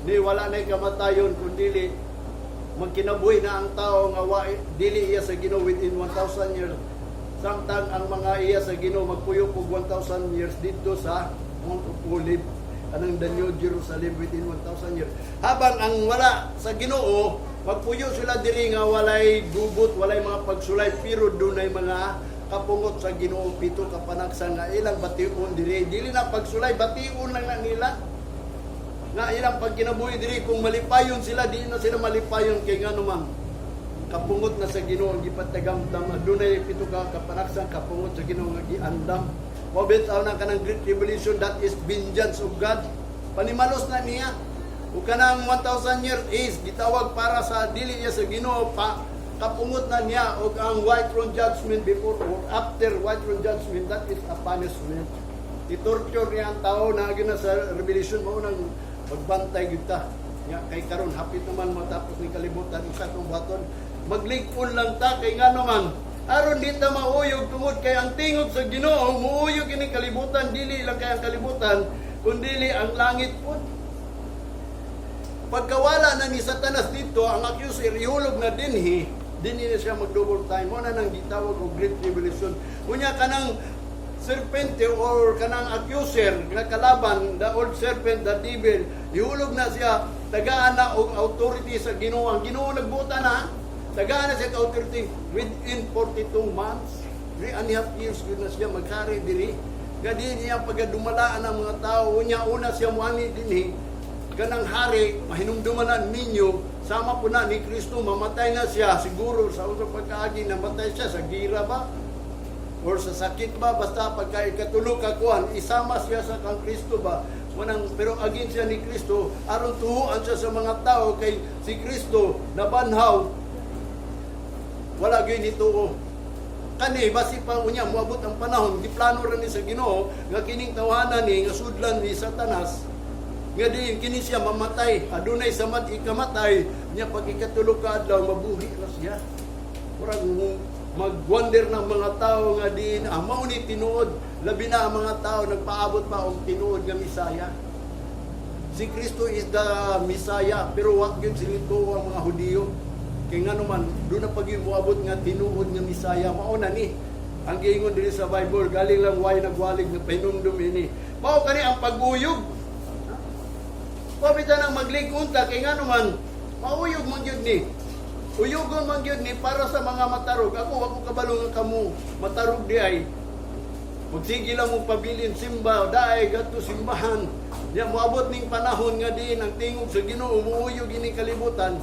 S1: ni wala nay kamatayon, kundili magkinabuhi na ang tao nga wa, dili iya sa Ginoo within 1,000 years. Samtang ang mga iya sa Ginoo magpuyok og 1,000 years dito sa Mount of Olive, anang the New Jerusalem, within 1,000 years. Habang ang wala sa Ginoo, magpuyo sila diri nga walay gubot, walay mga pagsulay, pero dunay mga kapungot sa Ginoo, pito ka panagsa nga ilang bation diri. Dili na pagsulay, bation lang na nila nga ilang pagkinabuhi diri. Kung malipayon sila, di na sila malipayon kay ngano man kapungot na sa Ginoo ang gipatagamdam. Adunay pito ka kapanaksang kapungot sa Ginoo nga giandam. Mao bitaw na kanang great tribulation, that is vengeance of God, panimalos na niya. Ug kanang 1,000 years is gitawag para sa dili niya sa Ginoo pa, kapungot na niya. Ug ang white throne judgment, before or after white throne judgment, that is a punishment. I-torture niya ang tao na na sa Revelation. Mao nang magbantay gyud ta nga kay karon hapit naman matapos ni kalibutan. Usa tong baton, maglig-on lang ta kay ngano man aron di ta mauyog, tungod kay ang tingog sa Ginoo muuyog ini kalibutan, dili lang kay ang kalibutan kundili ang langit pud. Pagkawala na ni Satanas dito, ang accuser, ihulog na dinhi, dinhi na siya mag-double time. Mo na nang gitawag og great tribulation. Unya kanang serpente or kanang accuser nga kalaban, the old serpent, the devil, ihulog na siya, tagaan na og authority sa Ginoo. Ang Ginoo nagbuta na, tagaan na siya og authority within 42 months. 3.5 years yun na siya magkari diri. Gadi niya pagadumalaan ang mga tao, unya una siya muani dinhi. Kanang hari, mahinumduman na ninyo, sama po na ni Kristo, mamatay na siya, siguro sa unang pagkaagi, namatay siya sa gira ba? Or sa sakit ba? Basta pagka ikatulo ka kuan, isama siya sa kang Kristo ba? Wanang, pero agin siya ni Kristo, aron tuhuan siya sa mga tao kay si Kristo nabanhaw, wala gyud nituo. Kani basi pa unya moabot ang panahon, giplano ra ni sa Ginoo nga kining tawhana ni nga sudlan ni Satanas nga diin kini siya mamatay, adunay samad ikamatay niya, pag ikatulo ka adlaw mabuhi ra siya. Murag mag-wonder ng mga tao nga diin ah, mao ni tinuod. Labi na ang mga tao nagpaabot pa og tinuod nga Misaya. Si Kristo is the Messiah, pero wa gyud sila ang mga Hudiyo. Kay ngano man doon na pag moabot nga tinuod nga Misaya, mao na ni. Ang giingon diri sa Bible, galing lang way nagwalig na pahinumdum ini. Mao kani ang pag-uyog. Pabita nang maglig-on ta kay ngano man mauyog man gyud ni. Uyugon man gyud ni para sa mga matarog. Ako, wa ko kabalo nga kamo matarog di ay. Magsige lang mo pabilin simba, daay gadto simbahan. Diya moabot ning panahon nga diin ang tingog sa Ginoo muuyog ini kalibutan.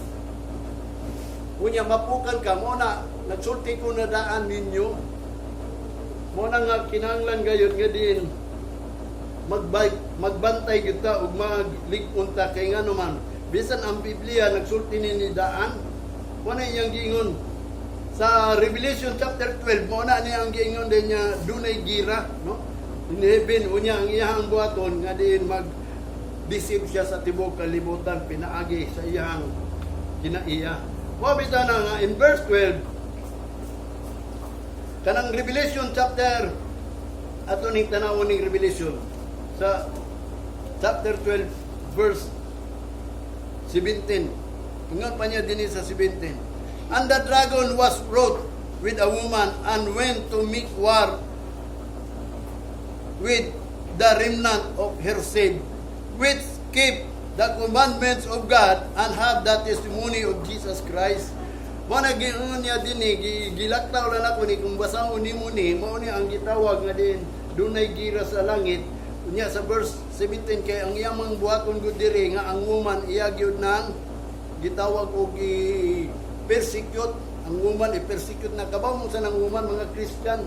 S1: Unya mapukan ka mo na nagsulti ko na daan ninyo. Mo na nga kinahanglan gayud nga diin magbantay gyud ta ug maglig-on ta kay ngano man bisan ang Biblia nagsulti ni daan. Mo na iyang giingon sa Revelation chapter 12, mo na niya ang giingon din niya dunay gira, no, in heaven. Unya ang iyang buhaton nga diin mag deceive siya sa tibuok kalibutan pinaagi sa iyang kinaiya. Mo bitaw na nga in verse 12 kanang Revelation chapter, ato ning tanawon ning Revelation sa chapter 12 verse 17. Ingon pa niya dinhi sa 17. "And the dragon was wroth with a woman and went to make war with the remnant of her seed, which keep the commandments of God and have the testimony of Jesus Christ." Mo na giingon niya dinhi, gilaktaw lang ako ni kung basahon nimo ni, mao ni ang gitawag nga din dunay gira sa langit. Unya sa verse 17 kay ang iyang mga buhaton gud diri nga ang woman iya gyud nang gitawag og i-persecute ang woman, i-persecute na. Kabaw mo sa nang woman, mga Christian.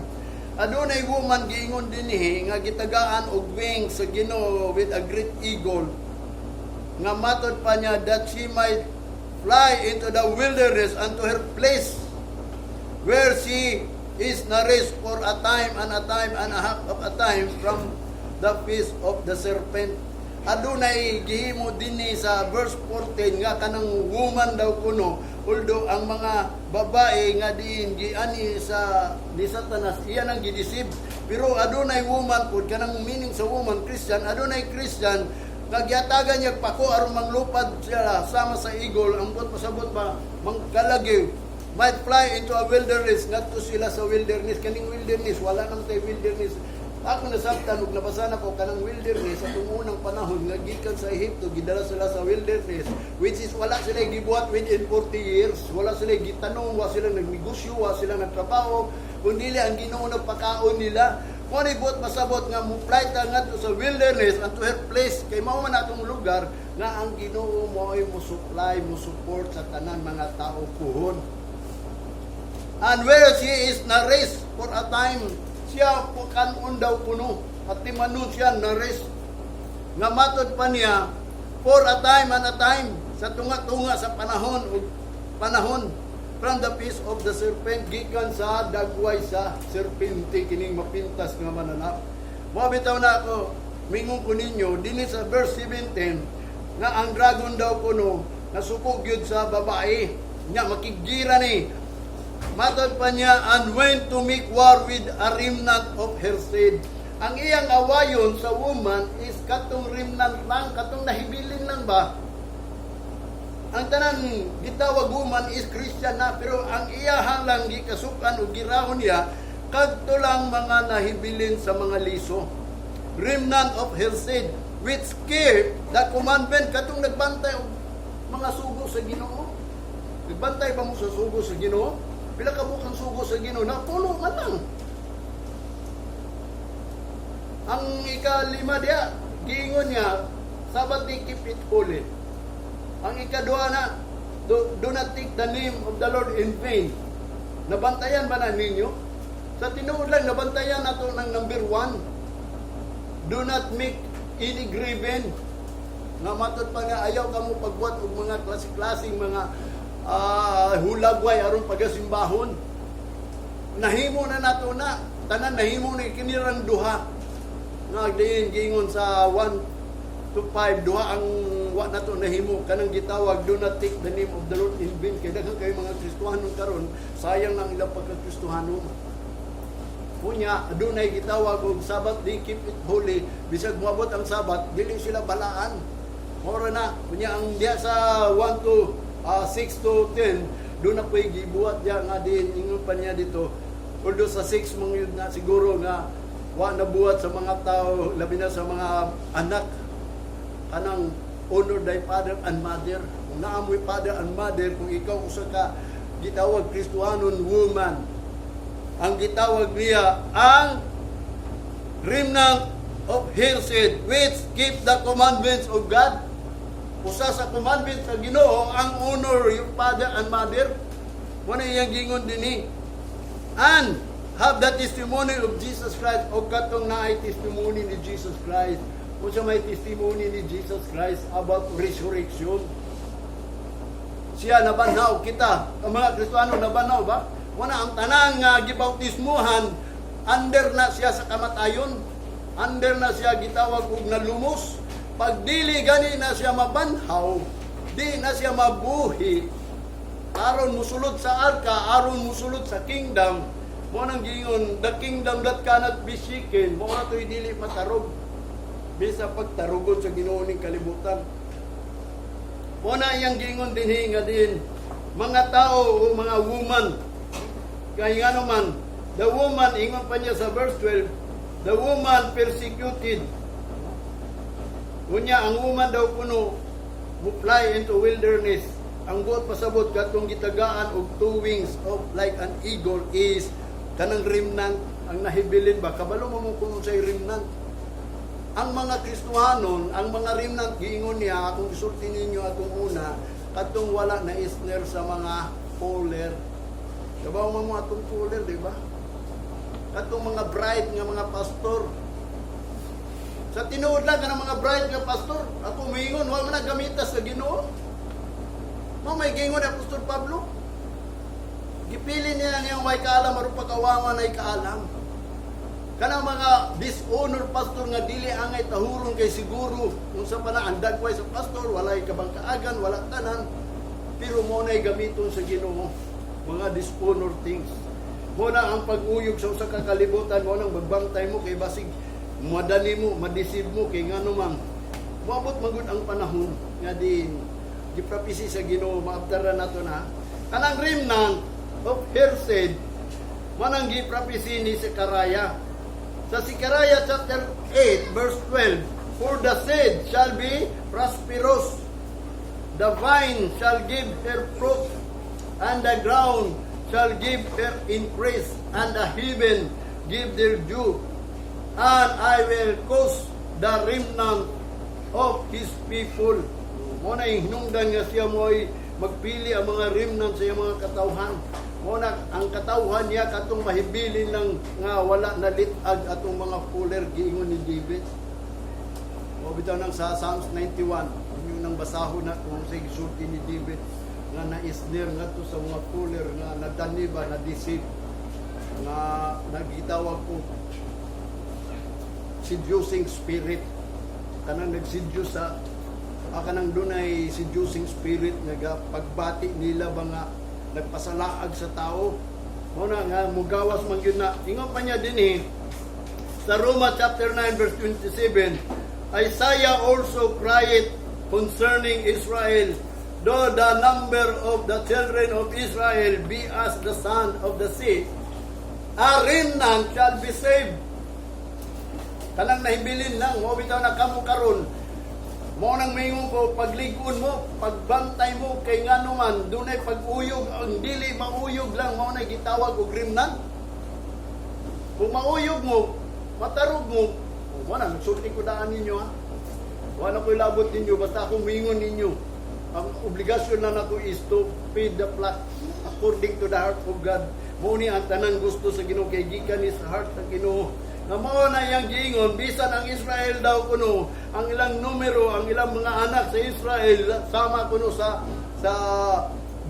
S1: Adunay woman giingon dinhi nga gitagaan og wings sa Ginoo with a great eagle nga matod pa niya that she might fly into the wilderness unto her place where she is nourished for a time and a time and a half of a time from the face of the serpent. Adunay gihimo dinhi sa verse 14 nga kanang woman daw kuno, although ang mga babae nga diin giani sa ni Satanas iya nang gideceive, pero adunay woman pud. Kanang meaning sa woman, Christian. Adunay Christian nga gihatagan niya pako aron manglupad siya sama sa eagle. Ang buot pasabot ba mangkalagi might fly into a wilderness, ngadto sila sa wilderness. Kaning wilderness, wala nang tay wilderness. Ako nasabtan ug nabasa na ko kanang wilderness sa unang panahon nga gikan sa Ehipto gidala sila sa wilderness, which is wala sila gibuhat within 40 years. Wala sila gitanom, wala sila nagnegosyo, wala sila nagtrabaho, kundi ang Ginoo nagpakaon nila. Mo ni buot masabot nga mo fly ta ngadto sa wilderness unto her place kay mao man atong lugar nga ang Ginoo mo ay mo supply, mo support sa tanan mga tao puhon. And where she is nourished for a time, siya po kanon daw kuno, at timanon siya nourished. Nga matod pa niya, for a time and a time, sa tunga-tunga sa panahon, ug panahon, from the face of the serpent, gikan sa dagway sa serpente, kining mapintas nga mananap. Mao bitaw na ako, mingon ko ninyo, dinhi sa verse 17, nga ang dragon daw kuno, nasuko gyud sa babae, nya makiggira ni. Matod pa niya, and went to make war with a remnant of her seed. Ang iyang awayon sa woman is katong remnant lang, katong nahibilin lang ba? Ang tanan gitawag woman is Christian na, pero ang iyahan lang gikasukan o girahon niya, kadto lang mga nahibilin sa mga liso. Remnant of her seed, which keep the commandment, katong nagbantay og mga sugo sa Ginoo. Nagbantay ba mo sa sugo sa Ginoo? Pila ka buok ang sugo sa Ginoo na puno man lang. Ang ikalima diya, giingon niya, Sabbath day, keep it holy. Ang ikaduha na, do not take the name of the Lord in vain. Nabantayan ba na ninyo? Sa tinuod lang, nabantayan nato ng number 1. Do not make any graven. Nga matod pa nga ayaw kamo pagbuhat og mga klase-klaseng mga hulagway aron pagasimbahon. Nahimo na nato na. Tanan nahimo na kinirang duha. Nga diin giingon sa 1 to 5, duha ang wa nato nahimo, kanang gitawag do not take the name of the Lord in vain, kay daghan kayo mga Kristohanon karon, sayang lang ilang pagka-Kristohanon. Unya, adunay gitawag og Sabbath day, keep it holy. Bisag moabot ang Sabat, dili sila balaan. Mora na, unya ang diya sa 1 to 6 to 10, doon na po'y gibuhat diya nga din, ingon pa niya dito. Although sa 6 mong yun na siguro nga wa nabuhat sa mga tao, labi na sa mga anak, kanang honor thy father and mother. Kung naa moy father and mother, kung ikaw usa ka gitawag Kristohanon woman, ang gitawag niya ang remnant of her seed which keep the commandments of God. Usa sa commandments sa Ginoo ang honor your father and mother. Mao na iyang gingon dinhi. And have the testimony of Jesus Christ, o katong naay testimony ni Jesus Christ. Unsa may testimony ni Jesus Christ about resurrection? Siya nabanhaw kita. Ang mga Kristiyano, nabanhaw ba? Wala ang tanang nga gibautismuhan, under na siya sa kamatayon. Under na siya gitawag og nalumos. Pag dili gani na siya mabanhaw, di na siya mabuhi aron musulod sa arka, aron musulod sa kingdom. Mo nang giingon, the kingdom that cannot be shaken, mo na to'y dili matarog. Bisa pagtarugon sa Ginoo ning kalibutan. Mo na iyang giingon dinhi nga din mga tao o mga woman, kay nga naman the woman, ingon pa niya sa verse 12, the woman persecuted. Unya ang woman daw kuno mo fly into wilderness. Ang buot pasabot, katong gitagaan og two wings of like an eagle is kanang remnant ang nahibilin ba. Kabalo mo mo kung unsay remnant? Ang mga Kristohanon, ang mga remnant, giingon niya, akong gisulti ninyo atong una, katong wala na isner sa mga fuller. Kabaw mo mo atong fuller, di ba? Katong mga bright nga mga pastor. Sa tinuod lang, kanang mga bright nga pastor, ako moingon, wa man na gamita sa Ginoo. Mo may giingon ni Apostol Pablo. Gipili niya niyang way kaalam aron pag-awangan ay kaalam. Kanang mga dishonor pastor nga dili angay tahuron kay siguro unsa pa na ang dagway sa pastor, walay kabangkaagan, wala tanan, pero mo na'y gamiton sa Ginoo, mga dishonor things. Mo na ang pag-uyog sa usa ka kalibutan, mo nang magbantay mo kay basig madani mo, madeceive mo, kay ngano man moabot magud ang panahon nga din giprophecy sa Ginoo. Maabtaran nato na kanang remnant of her seed, manang giprophecy ni Zechariah sa Zechariah chapter 8 verse 12, "For the seed shall be prosperous, the vine shall give her fruit, and the ground shall give her increase, and the heaven give their dew, and I will cause the remnant of his people." Mo na yung hinungdan nga siya mo ay magpili ang mga remnant sa iyang mga katawhan. Mo na ang katawhan niya katong mahibilin lang nga wala na litag atong mga fuller, giingon ni David. O bitaw nang sa Psalms 91, inyo nang basahon na kung sa gisulti ni David nga na-snare ngadto sa mga fuller nga nadani ba, na-deceive, nga nagitawag ko seducing spirit, kanang nagseduce sa kanang dunay seducing spirit nga pagbati nila ba nga nagpasalaag sa tao. Mo na nga mugawas man gyud na. Ingon pa niya dinhi sa Roma chapter 9 verse 27, "Isaiah also cried concerning Israel, 'Though the number of the children of Israel be as the sand of the sea, a remnant shall be saved.'" Kanang nahibilin lang, mo bitaw na kamo karon. Mo nang maingon ko, pagligon mo, pagbantay mo, kay ngano man, dunay pag-uyog, ang dili mauyog lang, mao na gitawag og remnant. Kung mauyog mo, matarog mo, o mo na, nagsulti ko daan ninyo ha. Wala ko'y labot ninyo, basta ako mingon ninyo. Ang obligasyon na nako is to feed the flock according to the heart of God. Mao ni ang tanan gusto sa Ginoo kay gikan ni sa heart sa Ginoo. Nga mao na iyang giingon, bisan ang Israel daw kuno, ang ilang numero, ang ilang mga anak sa Israel sama kuno sa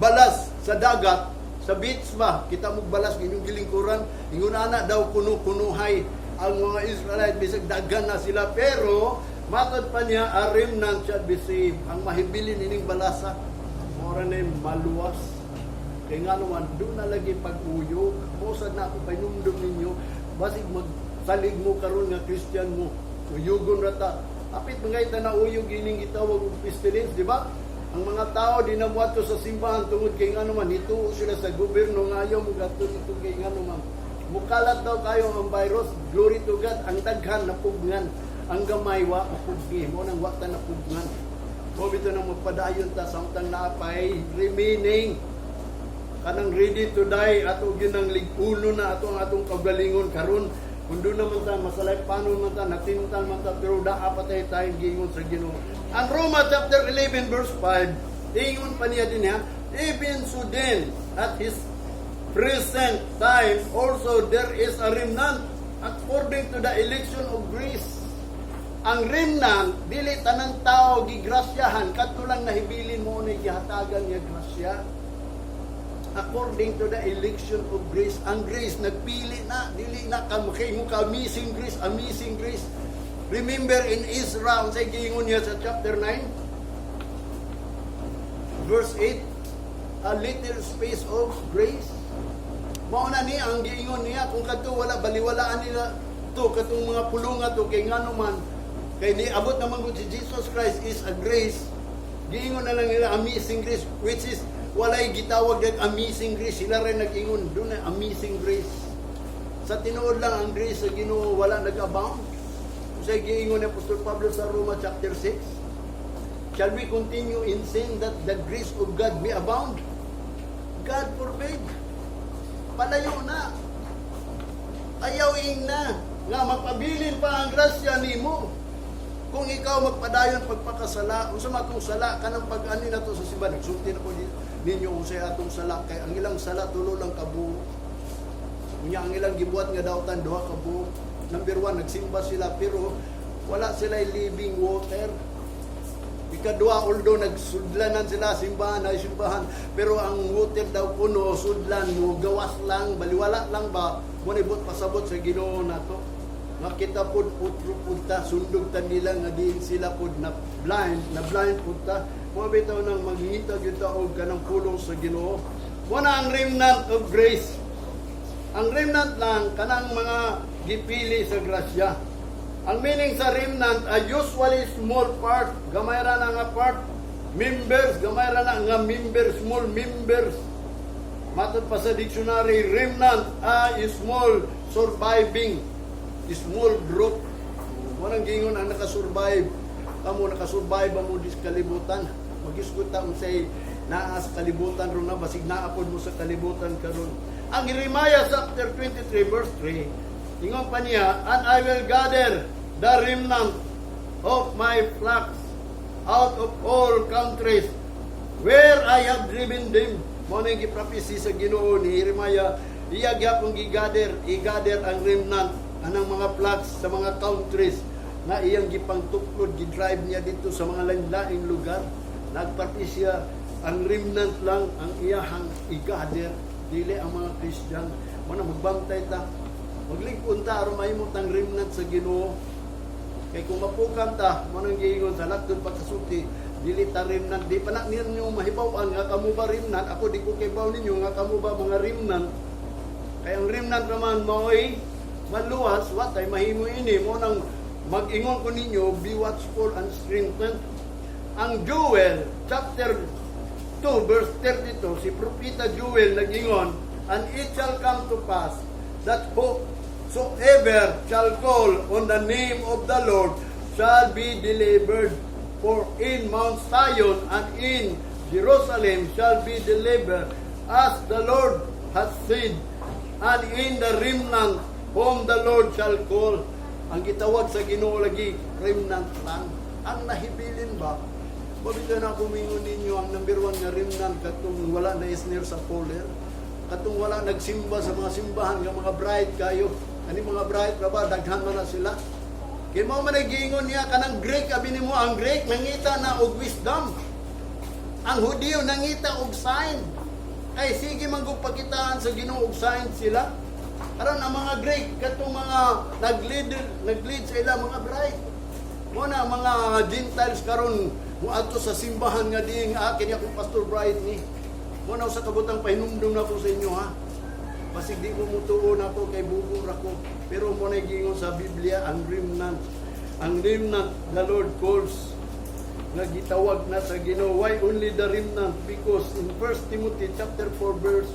S1: balas sa dagat, sa beach ba, kita mo balas inyong gilingkuran, ingon ana daw kuno kunuhay ang mga Israelite bisag daghan na sila, pero matod pa niya, a remnant shall be saved. Ang mahibilin ining balasa, mao ra na yung maluwas. Kay nga naman, doon na lagi pag-uyog. Mao sad na ako pahinumdum ninyo, basig magsalig mo karon nga Christian mo. Uyugon ra ta. Apit mga ita na uyog ining gitawag og pestilence, di ba? Ang mga tao di na moadto sa simbahan tungod kay nga naman nituo sila sa gobyerno nga ayaw mo gadto dito kay nga naman mukalat daw kayo ang virus. Glory to God, ang daghan napugnan. Ang gamay wa mapugni mo nang wa ta napugnan. Mo bitaw nang magpadayon ta samtang naapay remaining kanang ready to die, ato gyud nang lig-uno na ato ang atong kaugalingon karon. Kung doon naman ta masalaypanon man ta, natintal man ta, pero daa pa tayo tayong giingon sa Ginoo. Ang Roma chapter 11 verse 5, ingon pa niya din ha, "Even so then, at his present time also there is a remnant according to the election of grace." Ang remnant, dili tanang tao gigrasyahan, kadto lang nahibilin mo na gihatagan niya grasya. According to the election of grace, ang grace nagpili na, dili na ka kay mo ka amazing grace, amazing grace. Remember in Ezra, unsay giingon niya sa chapter 9 verse 8, "A little space of grace." Mao na ni ang giingon niya, kung kadto wala, baliwalaan nila to katong mga pulunga to kay ngano man kay niabot naman gud si Jesus Christ is a grace. Giingon na lang nila amazing grace, which is walay gitawag ng amazing grace. Sila rin nag-ingon doon na amazing grace. Sa tinuod lang, ang grace sa Ginoo wala nag-abound. Unsay giingon ni Apostol Pablo sa Roma chapter 6? "Shall we continue in sin that the grace of God may abound? God forbid." Palayo na. Ayaw ing na nga mapabilin pa ang grasya nimo. Kung ikaw magpadayon pagpakasala, unsa man atong sala kanang pag-ani nato sa simbahan, nagsulti na ko ninyo unsay atong sala, kay ang ilang sala tulo lang kabuok. Unya ang ilang gibuhat nga dautan duha ka buok. Number 1, nagsimba sila pero wala sila living water. Ikadua, although nagsudlanan sila simbahan ay simbahan, pero ang water daw kuno sudlan mo gawas lang, baliwala lang ba, mo buot pasabot sa Ginoo nato. Nga kita pod utro pud ta, sundog ta nila nga diin sila pod na blind pud ta. Mo bitaw nang mangita gyud ta og kanang pulong sa Ginoo. Mo na ang remnant of grace. Ang remnant lang kanang mga gipili sa grasya. Ang meaning sa remnant ay usually small part, gamay ra na nga part, members, gamay ra na nga members, small members. Matod pa sa dictionary, remnant ay small surviving, small group. Walang gingon ang nakasurvive. Kamo nakasurvive mo dis kalibutan. Magisgot ta unsay naa sa kalibutan ron na basig naa pod mo sa kalibutan karon. Ang Jeremiah chapter 23 verse 3, ingon pa niya, "And I will gather the remnant of my flocks out of all countries where I have driven them." Mao na yung giprophesy sa Ginoo ni Jeremiah, iya gyapon gigather, i-gather ang remnant anang mga flocks sa mga countries nga iyang gipangtuklod, gidrive niya dito sa mga lain-laing lugar. Nagpartisya, ang remnant lang ang iyahang i-gather, dili ang mga Christian. Mao na magbantay ta. Maglingkod ta aron mahimo tang remnant sa Ginoo. Kay kung mapukam ta, mo nang giingon sa laktod pagkasulti, dili ta remnant, di pa na ninyo mahibaw-an nga kamo ba remnant, ako di ko kibaw ninyo nga kamo ba mga remnant. Kay ang remnant naman mao'y maluwas, wa tay mahimo ini. Mo nang mag-ingon ko ninyo, be watchful and strengthened. Ang Joel chapter 2 verse 32, si Propeta Joel nag-ingon, "And it shall come to pass that whosoever shall call on the name of the Lord shall be delivered. For in Mount Zion and in Jerusalem shall be delivered, as the Lord has said, and in the remnant whom the Lord shall call." Ang gitawag sa Ginoo lagi remnant lang. Ang nahibilin ba, Mabito na kumingon ninyo ang number one nga remnant, katong wala na isner sa poler, katong wala nagsimba sa mga simbahan nga mga bright kayo. Ani mga bright ra ba, daghan man na sila. Kay mao man ay giingon niya kanang Greek, abi nimo ang Greek nangita na og wisdom. Ang Hudiyo nangita og sign. Kay sige man gud pakitaan sa Ginoo og sign sila. Aron ang mga Greek, katong mga nag-lead sa ila mga bright. Mo na mga Gentiles karon moadto sa simbahan nga diing akin akong Pastor Bright ni. Mo na sa kabutang pahinumdum na ko sa inyo, ha. Basig di mo mutuo nako kay bugo ra ko. Pero mo na giingon sa Biblia ang remnant. Ang remnant the Lord calls nga gitawag na sa Ginoo. Why only the remnant? Because in 1 Timothy chapter 4 verse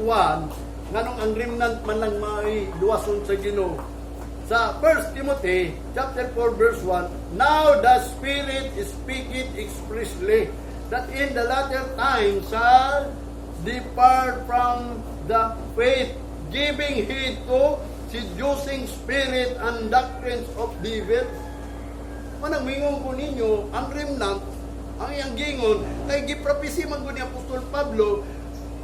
S1: 1, nganong ang remnant man lang may duwason sa Ginoo? Sa 1 Timothy chapter 4 verse 1, "Now the Spirit speaketh expressly that in the latter times shall depart from the faith, giving heed to seducing spirit and doctrines of devils." Manang mingon ko ninyo, ang remnant, ang iyang gingon, kay gipropesy man gud ni Apostol Pablo,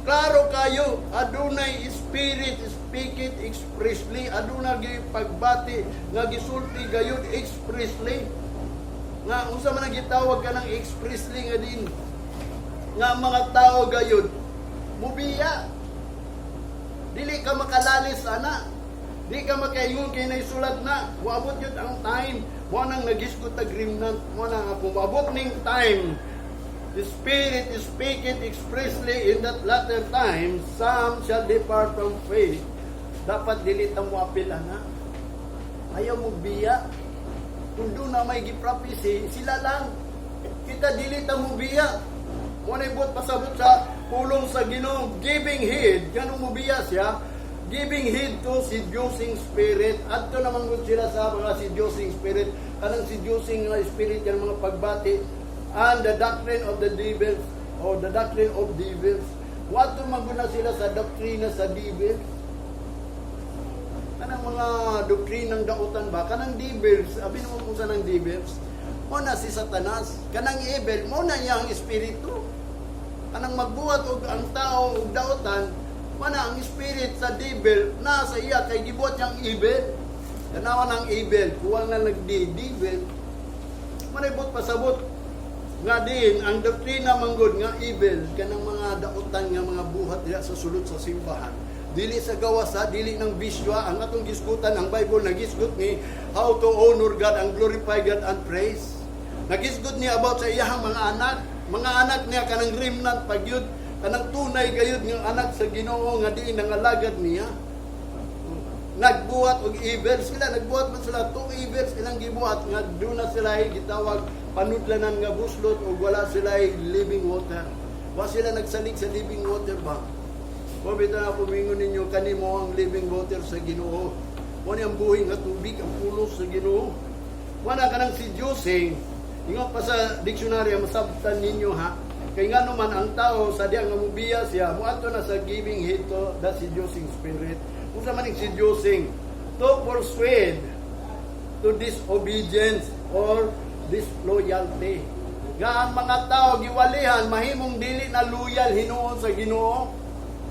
S1: klaro kayo, adunay Spirit speaketh expressly, aduna gi pagbati nga gisulti gayud expressly. Nga unsa man ang gitawag kanang expressly nga din nga mga tao gayud mubiya. Dili ka makalalis ana. Di ka makaingon kay naisulat na. Moabot yun ang time. Mo nang nagisgot tag remnant. Mo nang kung moabot ning time, the Spirit speaketh expressly in that latter time, some shall depart from faith. Dapat dili ta mo apil ana. Ayaw mo biya. Kung doon na may giprophecy, sila lang. Kita dili ta mo biya. Mo na ibot pasabot sa pulong sa Ginoo, giving heed, ganung mo biya siya, giving heed to seducing spirit. Adto naman gud sila sa mga seducing spirit, kanang seducing nga spirit yan mga pagbati and the doctrine of the devils or the doctrine of devils. Wadto man gud na sila sa doktrina sa devils. Kanang mga doktrinang dautan ba, kanang devils, abi naman kung sa nang devils, mo na si Satanas. Kanang evil, mo na niya ang espiritu. Kanang magbuhat og ang tao og dautan, mo na ang spirit sa devil na sa iya kay gibuhat niyang evil. Tanawan ang evil, kuwang na nagdi devil. Manibot pasabot nga din ang doktrina manggod nga evil, kanang mga dautan nga mga buhat diha sa sulod sa simbahan, dili sa gawas ha, dili ng bisyo ha. Ang atong gisgutan, ang Bible nagisgot ni how to honor God and glorify God and praise. Nagisgot ni about sa iyahang mga anak niya, kanang remnant pagyud, kanang tunay gayud nga anak sa Ginoo nga di nangalagad niya. Nagbuhat og evil sila, nagbuhat man sila two evils ilang gibuhat nga doon na sila ay gitawag panudlanan nga buslot ug wala sila ay living water. Wa sila nagsalig sa living water ba. Wa bitaw na pumingon ninyo, kanimo ang living water sa Ginoo. Mo ni ang buhi nga tubig, ang pulos sa Ginoo. Wala kanang seducing. Ingon pa sa dictionary, masabtan ninyo ha. Kay nga naman ang tao sa diya nga mubiya siya, muadto na sa giving heed to the seducing spirit. Unsa man ning seducing? To persuade to disobedience or disloyalty. Nga ang mga tao giwalihan, mahimong dili na loyal hinuon sa Ginoo.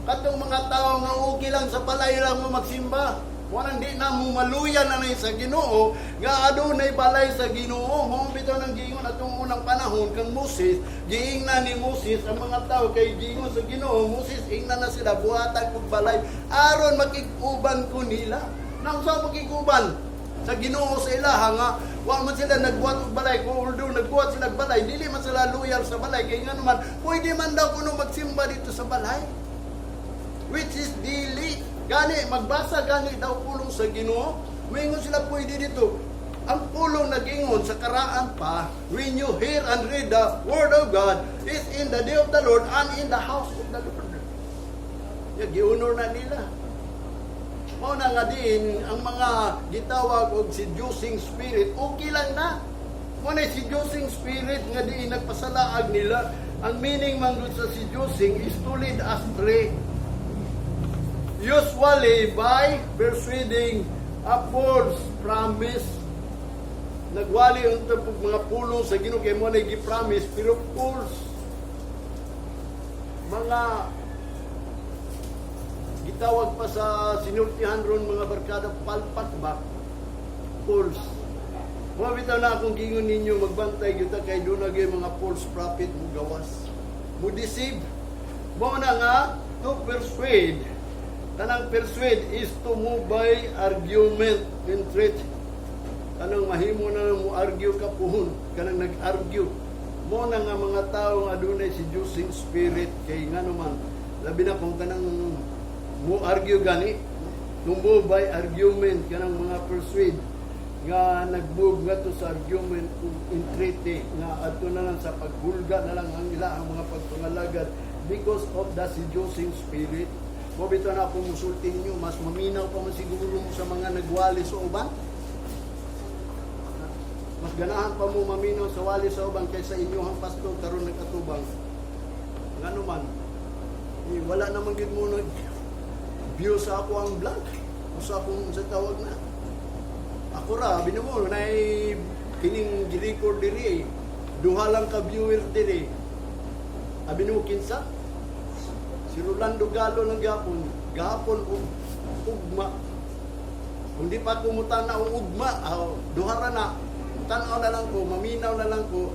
S1: Katong mga tao nga okay lang sa balay lang mo magsimba. Walang di na mo maluyan na sa Ginoo nga adunay balay sa Ginoo. Mao bitaw nang giingon atong unang panahon kang Moses, giingna ni Moses ang mga tao kay giingon sa Ginoo, "Moses, ingna na sila buhatan kog balay aron makig-uban ko nila." Nang sa makig-uban sa Ginoo sa ilaha nga wa man sila nagbuhat og balay? Kung although nagbuhat sila og balay, dili man sila loyal sa balay kay nga naman pwede man daw kuno magsimba dito sa balay, which is dili gani. Magbasa gani daw pulong sa Ginoo, moingon sila pwede dito. Ang pulong nagingon sa karaan pa, when you hear and read the word of God is in the day of the Lord and in the house of the Lord. Ya gi-honor na nila. Mao na nga din ang mga gitawag og seducing spirit, okay lang na. Mao na seducing spirit nga diin nagpasalaag nila. Ang meaning man gud sa seducing is to lead astray. Usually by persuading a false promise. Nagwali unta pug mga pulong sa Ginoo kay mo na gi-promise, pero false. Mga gitawag pa sa sinultihan ron, mga barkada, palpak ba? False. Mao bitaw na akong giingon ninyo, magbantay gyud ta kay duna gyud mga false prophet mo gawas. Mo deceive. Mao na nga to persuade. Kanang persuade is to move by argument and threat. Kanang mahimo na mo argue ka puhon, kanang nag-argue. Mo na nga mga tao nga adunay seducing spirit, kay ngano man, labi na kung kanang mo argue gani, to move by argument, kanang mga persuade nga nag-move nga to sa argument ug entreaty nga adto na lang sa paghulga na lang ang ila ang mga pagpangalagad because of the seducing spirit. Mo bitaw na ako musulti ninyo, mas maminaw pa man siguro mo sa mga nagwali sa uban. Mas ganahan pa mo maminaw sa wali sa uban kaysa inyong pastor karon nag-atubang. Ngano man, eh, wala naman gid mo nag view sa ako ang vlog o sa akong sa tawag na. Ako ra, binumo, nay kining gi-record diri eh. Duha lang ka viewer diri. Abi nimo kinsa? Si Rolando Galo lang gapon, gapon og ugma. Kung di pa kumutana og ugma, aw, duha ra na. Tanaw na lang ko, maminaw na lang ko.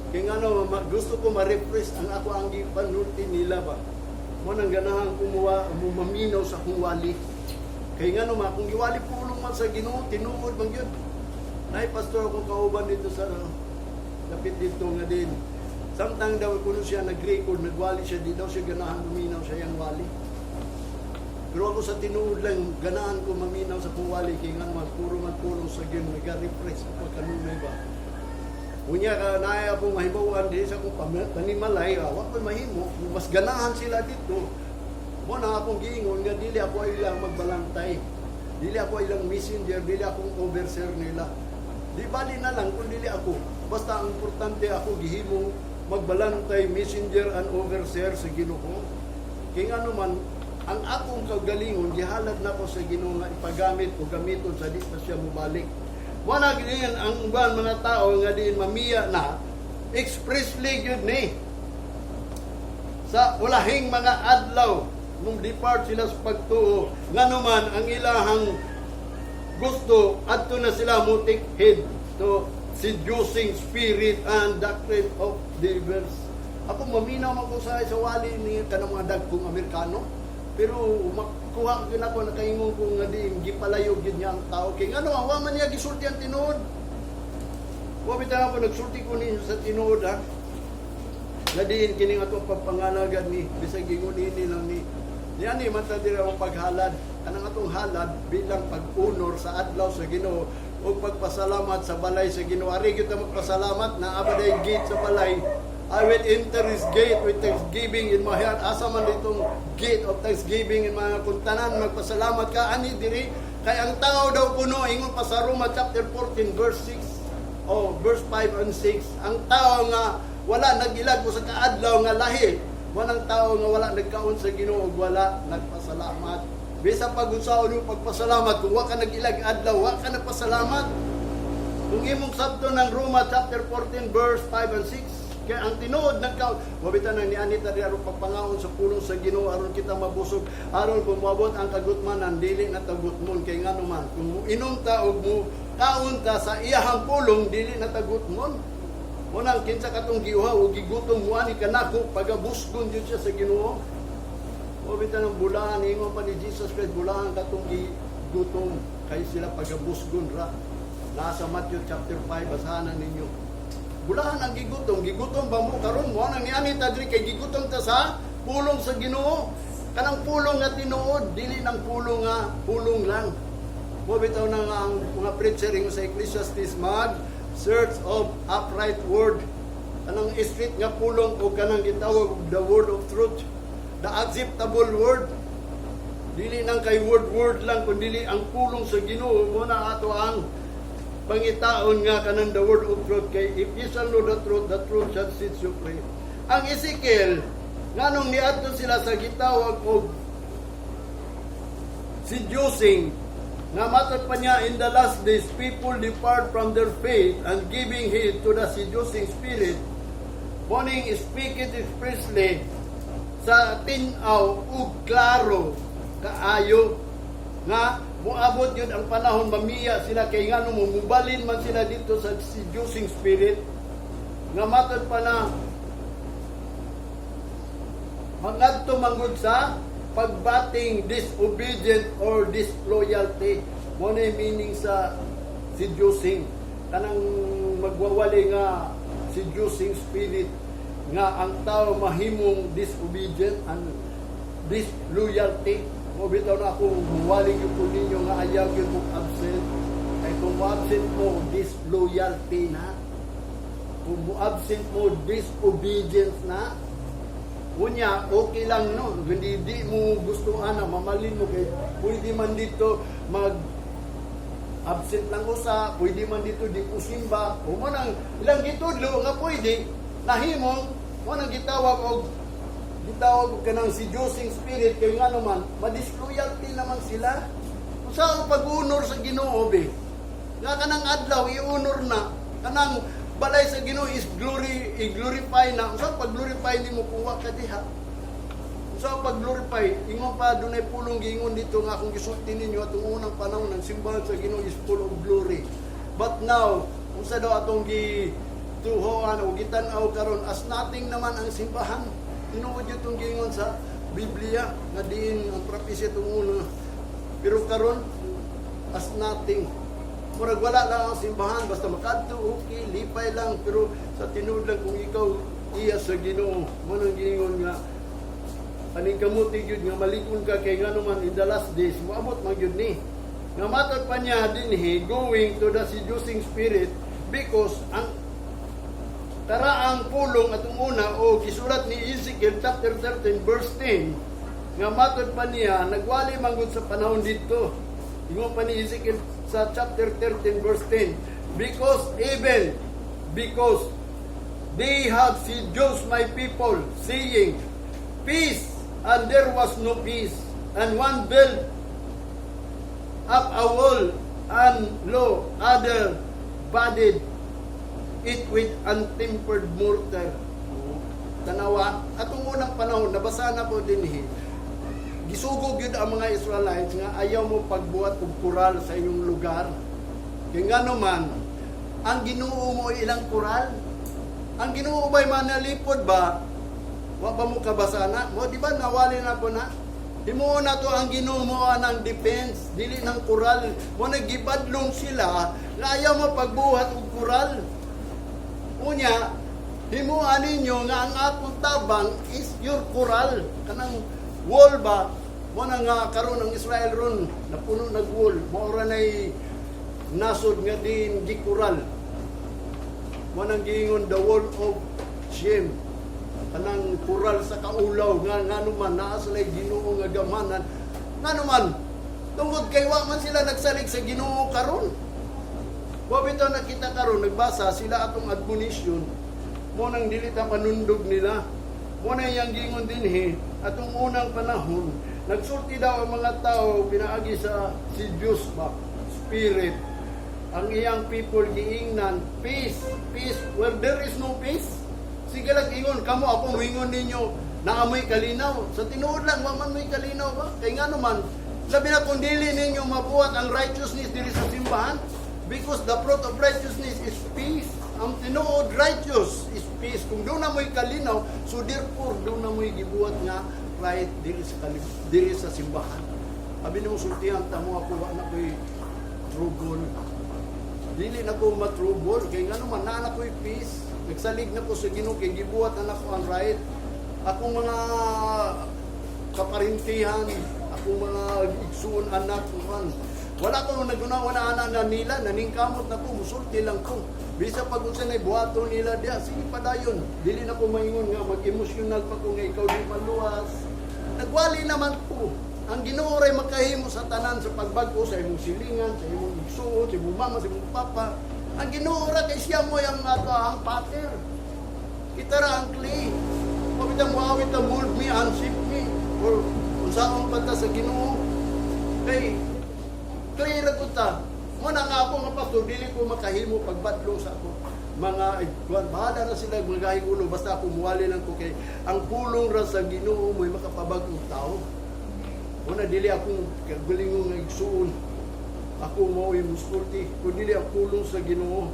S1: Kaya nga no, gusto ko ma-refresh ang ako ang gipanulti nila ba. Mo nang ganahan kumuha, mo maminaw sa akong wali. Kaya nga no, ma, kung giwali pulong man sa Ginoo, tinuod man gyud. Nay pastor akong kauban dito sa lapit dito nga din. Samtang daw kuno siya nag-record, nagwali siya, di daw siya ganahan maminaw sa iyang wali. Pero ako sa tinuod lang, ganahan ko maminaw sa akong wali, kay nga naman, puro man pulong sa Ginoo, nag-refresh ako kanunay ba. Unya ka naay akong mahibawan diri sa akong panimalay, wa ko'y mahimo, mas ganahan sila dito. Mo na akong giingon nga dili ako ilang magbalantay. Dili ako ilang messenger, dili akong overseer nila. Di bali na lang kung dili ako. Basta ang importante, ako gihimong magbalantay, messenger and overseer sa Ginoo. Kay ngano man, ang akong kagalingon gihalad nako sa Ginoo nga ipagamit o gamiton sa di pa siya mobalik. Wala gid ang uban mga tao nga diin mamiya na expressly gyud ni sa ulahing mga adlaw nung depart sila sa pagtuo, ngano man ang ilahang gusto, adto na sila mo take heed to seducing spirit and doctrine of devils. Ako, maminaw man ko sa wali ni kanang mga dagkong Amerikano, pero makuha gyud ako, nakaingon ko nga diin gipalayo gyud niya ang tao, kay ngano wa man niya gisulti ang tinuod. Wa bitaw ako nagsulti ko ninyo sa tinuod ha, na diin kining atong pagpangalagad ni bisag ingon ini lang ni niani man ta diri ang paghalad, kanang atong halad bilang pag-honor sa adlaw sa Ginoo ug pagpasalamat sa balay sa Ginoo. Ari gyud ta magpasalamat na abaday gate sa balay. I will enter His gate with thanksgiving in my heart. Asa man ditong gate of thanksgiving in my heart? Kung tanan magpasalamat ka ani diri, kay ang tao daw kuno, ingon pa sa Roma chapter 14 verse 6 oh verse 5 and 6, ang tao nga wala nagilag sa kaadlaw nga lahi, walang tao nga wala nagkaon sa Ginoo ug wala nagpasalamat. Bisan pag unsaon yung pagpasalamat, kung wa ka nag-ilag adlaw, wa ka nagpasalamat. Kung imong sabto ng Roma chapter 14 verse 5 and 6, kaya ang tinuod nagkaon, wabita nang ni Anita di aron pagpangaon sa pulong sa Ginoo aron kita mabusog, aron kung moabot ang kagutmanan, dili na tagutmon. Kay ngano man, kung inom ta og mo kaon ta sa iyahang pulong, dili na tagutmon. Munang kinsa katong giuhaw o gigutom mo ani kanako, pagabusgon jud siya sa Ginoo. Wabita ng bulaan, ingon pa ni Jesus Christ, bulaan katong gigutom kay sila pagabusgon ra. Nasa Matthew chapter 5, basahan na ninyo. Bulaan ang gigutom, gigutom ba mo karon mo nang niani ta diri kay gigutom ta sa pulong sa Ginoo. Kanang pulong nga tinuod, dili nang pulong nga pulong lang. Mo bitaw na nga ang mga preacher ingon sa Ecclesiastes, mag search of upright word, kanang straight nga pulong o kanang gitawag og the word of truth, the acceptable word. Dili nang kay word word lang, kun dili ang pulong sa Ginoo mo na ato ang pangitaon nga kanang the word of truth, kay if you shall know the truth shall set you free. Ang Ezekiel, nganong niadto sila sa gitawag og seducing Nga matod pa niya, in the last days, people depart from their faith and giving heed to the seducing spirit. Mao ning speak it expressly sa tin-aw ug klaro kaayo nga moabot yun ang panahon mamiya sila kay ngano mo mubalin man sila dito sa seducing spirit. Nga matod pa na mangadto manggod sa pagbating disobedient or disloyalty. Mao na yung meaning sa seducing, kanang magwawali nga seducing spirit nga ang tao mahimong disobedient and disloyalty. Mo bitaw na ako muwali gyud ko ninyo nga ayaw gyud mo absent, kay kung mo-absent mo, disloyalty na. Kung mo-absent mo, disobedience na. Unya, okay lang, no? Hindi di mo gusto ana, mamalin mo kay pwede man dito mag absent lang usa, pwede man dito di ko simba. O mo nang ilang gitudlo nga pwede nahimong mo nang gitawag og kanang seducing spirit kay nga naman madisloyalty naman sila. Unsa ang pag-honor sa Ginoo be? Nga kanang adlaw i-honor na kanang balay sa Ginoo is glory, i-glorify na. Unsa ang pag-glorify nimo kung wa ka diha? Unsa ang pag-glorify? Ingon pa, dunay pulong giingon dito nga akong gisulti ninyo, atong unang panahon ng simbahan sa Ginoo is full of glory. But now, unsa daw atong gi tuhoan o gitan-aw karon, as nothing naman ang simbahan. Tinuod yun itong giingon sa Biblia nga diin ang propesya itong una. Pero karon, as nothing. Murag wala lang ang simbahan, basta makadto, okay, lipay lang. Pero sa tinuod lang, kung ikaw iya sa Ginoo, mo nang giingon nga aning kamuti gyud nga malikon ka kay ngano man in the last days moabot man gyud ni. Nga matod pa niya dinhi, going to the seducing spirit, because ang karaang pulong atong una o gisulat ni Ezekiel chapter 13 verse 10, nga matod pa niya nagwali manggod sa panahon dito. Ingon pa ni Ezekiel sa chapter 13 verse 10, because even because they have seduced my people, saying, 'Peace,' and there was no peace, and one built up a wall, and lo, other budded it with untempered mortar." Tanawa, atong unang panahon, nabasa na ko din eh, gisugog yun ang mga Israelites nga ayaw mo pagbuhat og kural sa inyong lugar. Kaya nga naman, ang Ginoo mo ilang kural. Ang Ginoo ba'y manalipod ba? Wa ba mo kabasa na? Mo di ba nawali na ko na? Himuon na to ang Ginoo mo anang defense, dili ng kural. Mo nagibadlong sila nga ayaw mo pagbuhat og kural. Unya, himuan ninyo nga ang akong tabang is your kural. Kanang wall ba? Mo na nga karon ang Israel ron napuno nag wall. Mao ra nay nasod nga din gikural. Mo nang giingon the wall of shame. Kanang kural sa kaulaw nga ngano man naa sila Ginoo nga gamanan. Ngano man tungod kay wa man sila nagsalig sa Ginoo karon. Wa bitaw nakita karon nagbasa sila atong admonition, mo nang dili ta panundog nila. Mo na iyang giingon dinhi atong unang panahon, nagsulti daw ang mga tao pinaagi sa si Diyos ba spirit. Ang iyang people giingnan, "Peace, peace," where there is no peace. Sige lang ingon kamo, ako moingon ninyo naamoy kalinaw. Sa tinuod lang, wa man mo'y kalinaw ba? Kay nga naman, labi na kung dili ninyo mabuhat ang righteousness diri sa simbahan, because the fruit of righteousness is peace. Ang tinuod righteous is peace. Kung doon na mo'y kalinaw, so therefore doon na mo'y gibuhat nga right diri sa simbahan. Abi nimo sultihan ta mo ako, wa na ko'y trouble. Dili na ko matrouble kay ngano man naa na ko'y peace. Nagsalig na ko sa Ginoo kay gibuhat na nako ang right. Akong mga kaparintihan, akong mga igsuon, anak man. Wala ko naguna ana na nila, naningkamot na ko, musulti lang ko. Bisa pag unsa na buhaton nila diya, sige padayon. Dili na ko maingon nga mag-emosyonal pa ko nga ikaw di maluwas. Nagwali naman ko. Ang Ginoo ray makahimo sa tanan sa pagbag-o sa imong silingan, sa imong igsuon, sa imong mama, sa imong papa. Ang Ginoo ra kay siya mo ang ato ang pater. Kita ra ang clay. Pabitang muawit ta, "Mold me and shape me." Or unsaon pa ta sa Ginoo. Kay Clear ko ta. Mo na nga ako nga pastor, dili ko makahimo pagbadlong sa ako. Mga kuan, bahala na sila mga ulo, basta ako muwali lang ko kay ang pulong ra sa Ginoo mo'y makapabag-og tao. Muna dili akong kagalingon nga igsuon. Ako mao'y musulti, kun dili ang pulong sa Ginoo.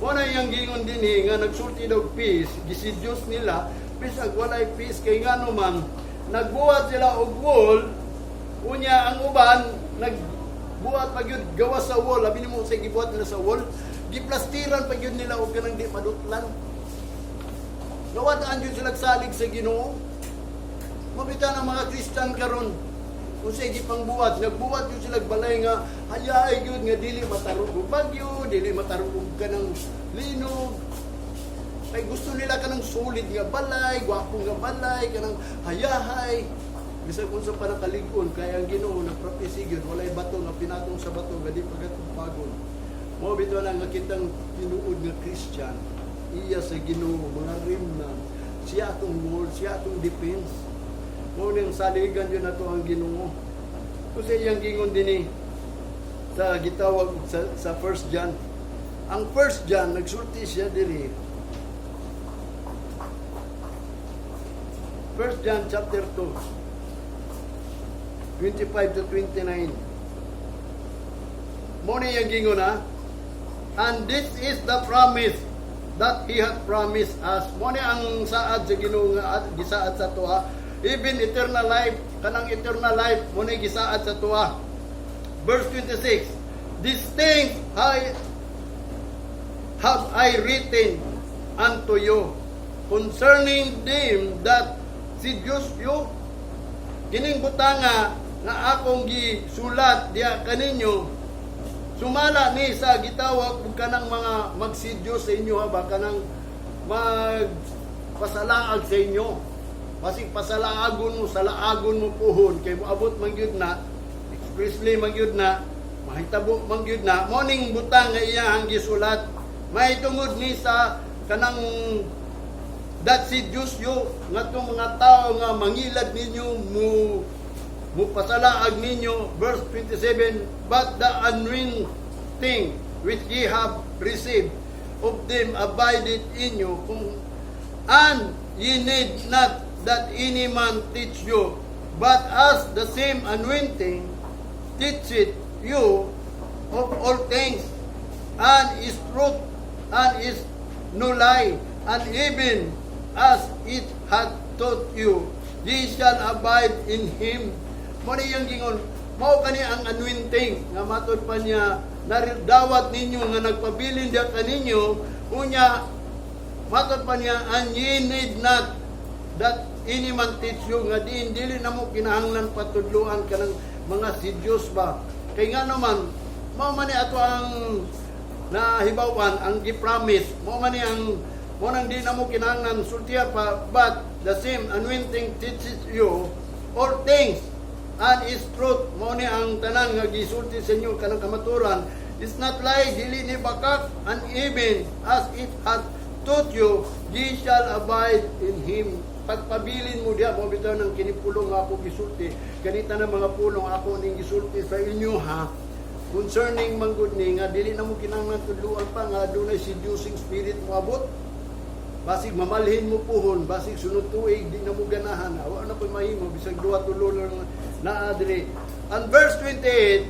S1: Muna iyang gingon dinhi nga nagsulti daw peace, gisidyos nila, bisag walay peace, kay ngano man nagbuhat sila og wall, unya ang uban nagbuhat pa gyud gawas sa wall, labi nimo sa gibuhat nila sa wall, giplastiran pa gyud nila og kanang di madutlan. Nawadaan gyud sila salig sa Ginoo. Mabita ng mga Christian karon kung sa gipangbuhat, nagbuhat yun sila balay nga hayaay gyud nga dili matarog og bagyo, dili matarog og kanang linog. Kay gusto nila kanang solid nga balay, gwapo nga balay, kanang hayahay. Bisag unsa pa nakalig-on, kay ang Ginoo nagpropesy gyud, walay bato nga pinatong sa bato nga di pagatupagon. Mao bitaw na nga kitang tinuod nga Christian, iya sa Ginoo mga remnant, siya atong wall, siya atong defense. Mao ning saligan yun nato ang Ginoo. Kasi iyang gingon dinhi sa gitawag sa First John. Ang First John, nagsulti siya diri. First John chapter 2, 25 to 29. Mo ni iyang gingon ha. "And this is the promise that He hath promised us." Mo ni ang saad sa Ginoo nga gisaad sa tuwa. "Even eternal life," kanang eternal life mo ni gisaad sa tuwa. Verse 26. "These things I have I written unto you concerning them that seduce you." Kining butanga nga akong gisulat diha kaninyo sumala ni sa gitawag ug kanang mga magsidyo sa inyo ha ba, kanang magpasalaag sa inyo. Basig pasalaagon mo, salaagon mo puhon kay moabot man gyud na, expressly man gyud na, mahitabo man gyud na. Mo ning butang nga iyang gisulat may tungod ni sa kanang that seduce you, ngadtong mga tao nga mangilad ninyo, mo pasalaag ninyo. Verse 27, "But the anointing which ye have received of them abideth in you kung and ye need not that any man teach you, but as the same anointing teacheth you of all things, and is truth, and is no lie, and even as it hath taught you, ye shall abide in him." Mo ni iyang gingon, mao kani ang anointing nga matod pa niya naridawat ninyo nga nagpabilin diha kaninyo. Unya matod pa niya, "And ye need not that any man teach you," nga diin dili na mo kinahanglan patudluan kanang mga seduce ba, kay nga naman mao man ni ato ang nahibawan ang gi-promise. Mao man ni ang mo nang di na mo kinahanglan sultiya pa. "But the same anointing teaches you all things, and is truth," mao ni ang tanan nga gisulti sa inyo kanang kamaturan, "is not lie," dili ni bakak, "and even as it hath taught you, ye shall abide in him." Pagpabilin mo diha mo bitaw ng kinipulong nga ako gisulti kanita na mga pulong ako ning gisulti sa inyo ha, concerning manggod ni nga dili na mo kinahanglan tudluan pa nga dunay seducing spirit moabot. Basig mamalhin mo puhon, basig sunod tuig di na mo ganahan, wa na koy mahimo bisag duha tulo lang naa diri. And verse 28,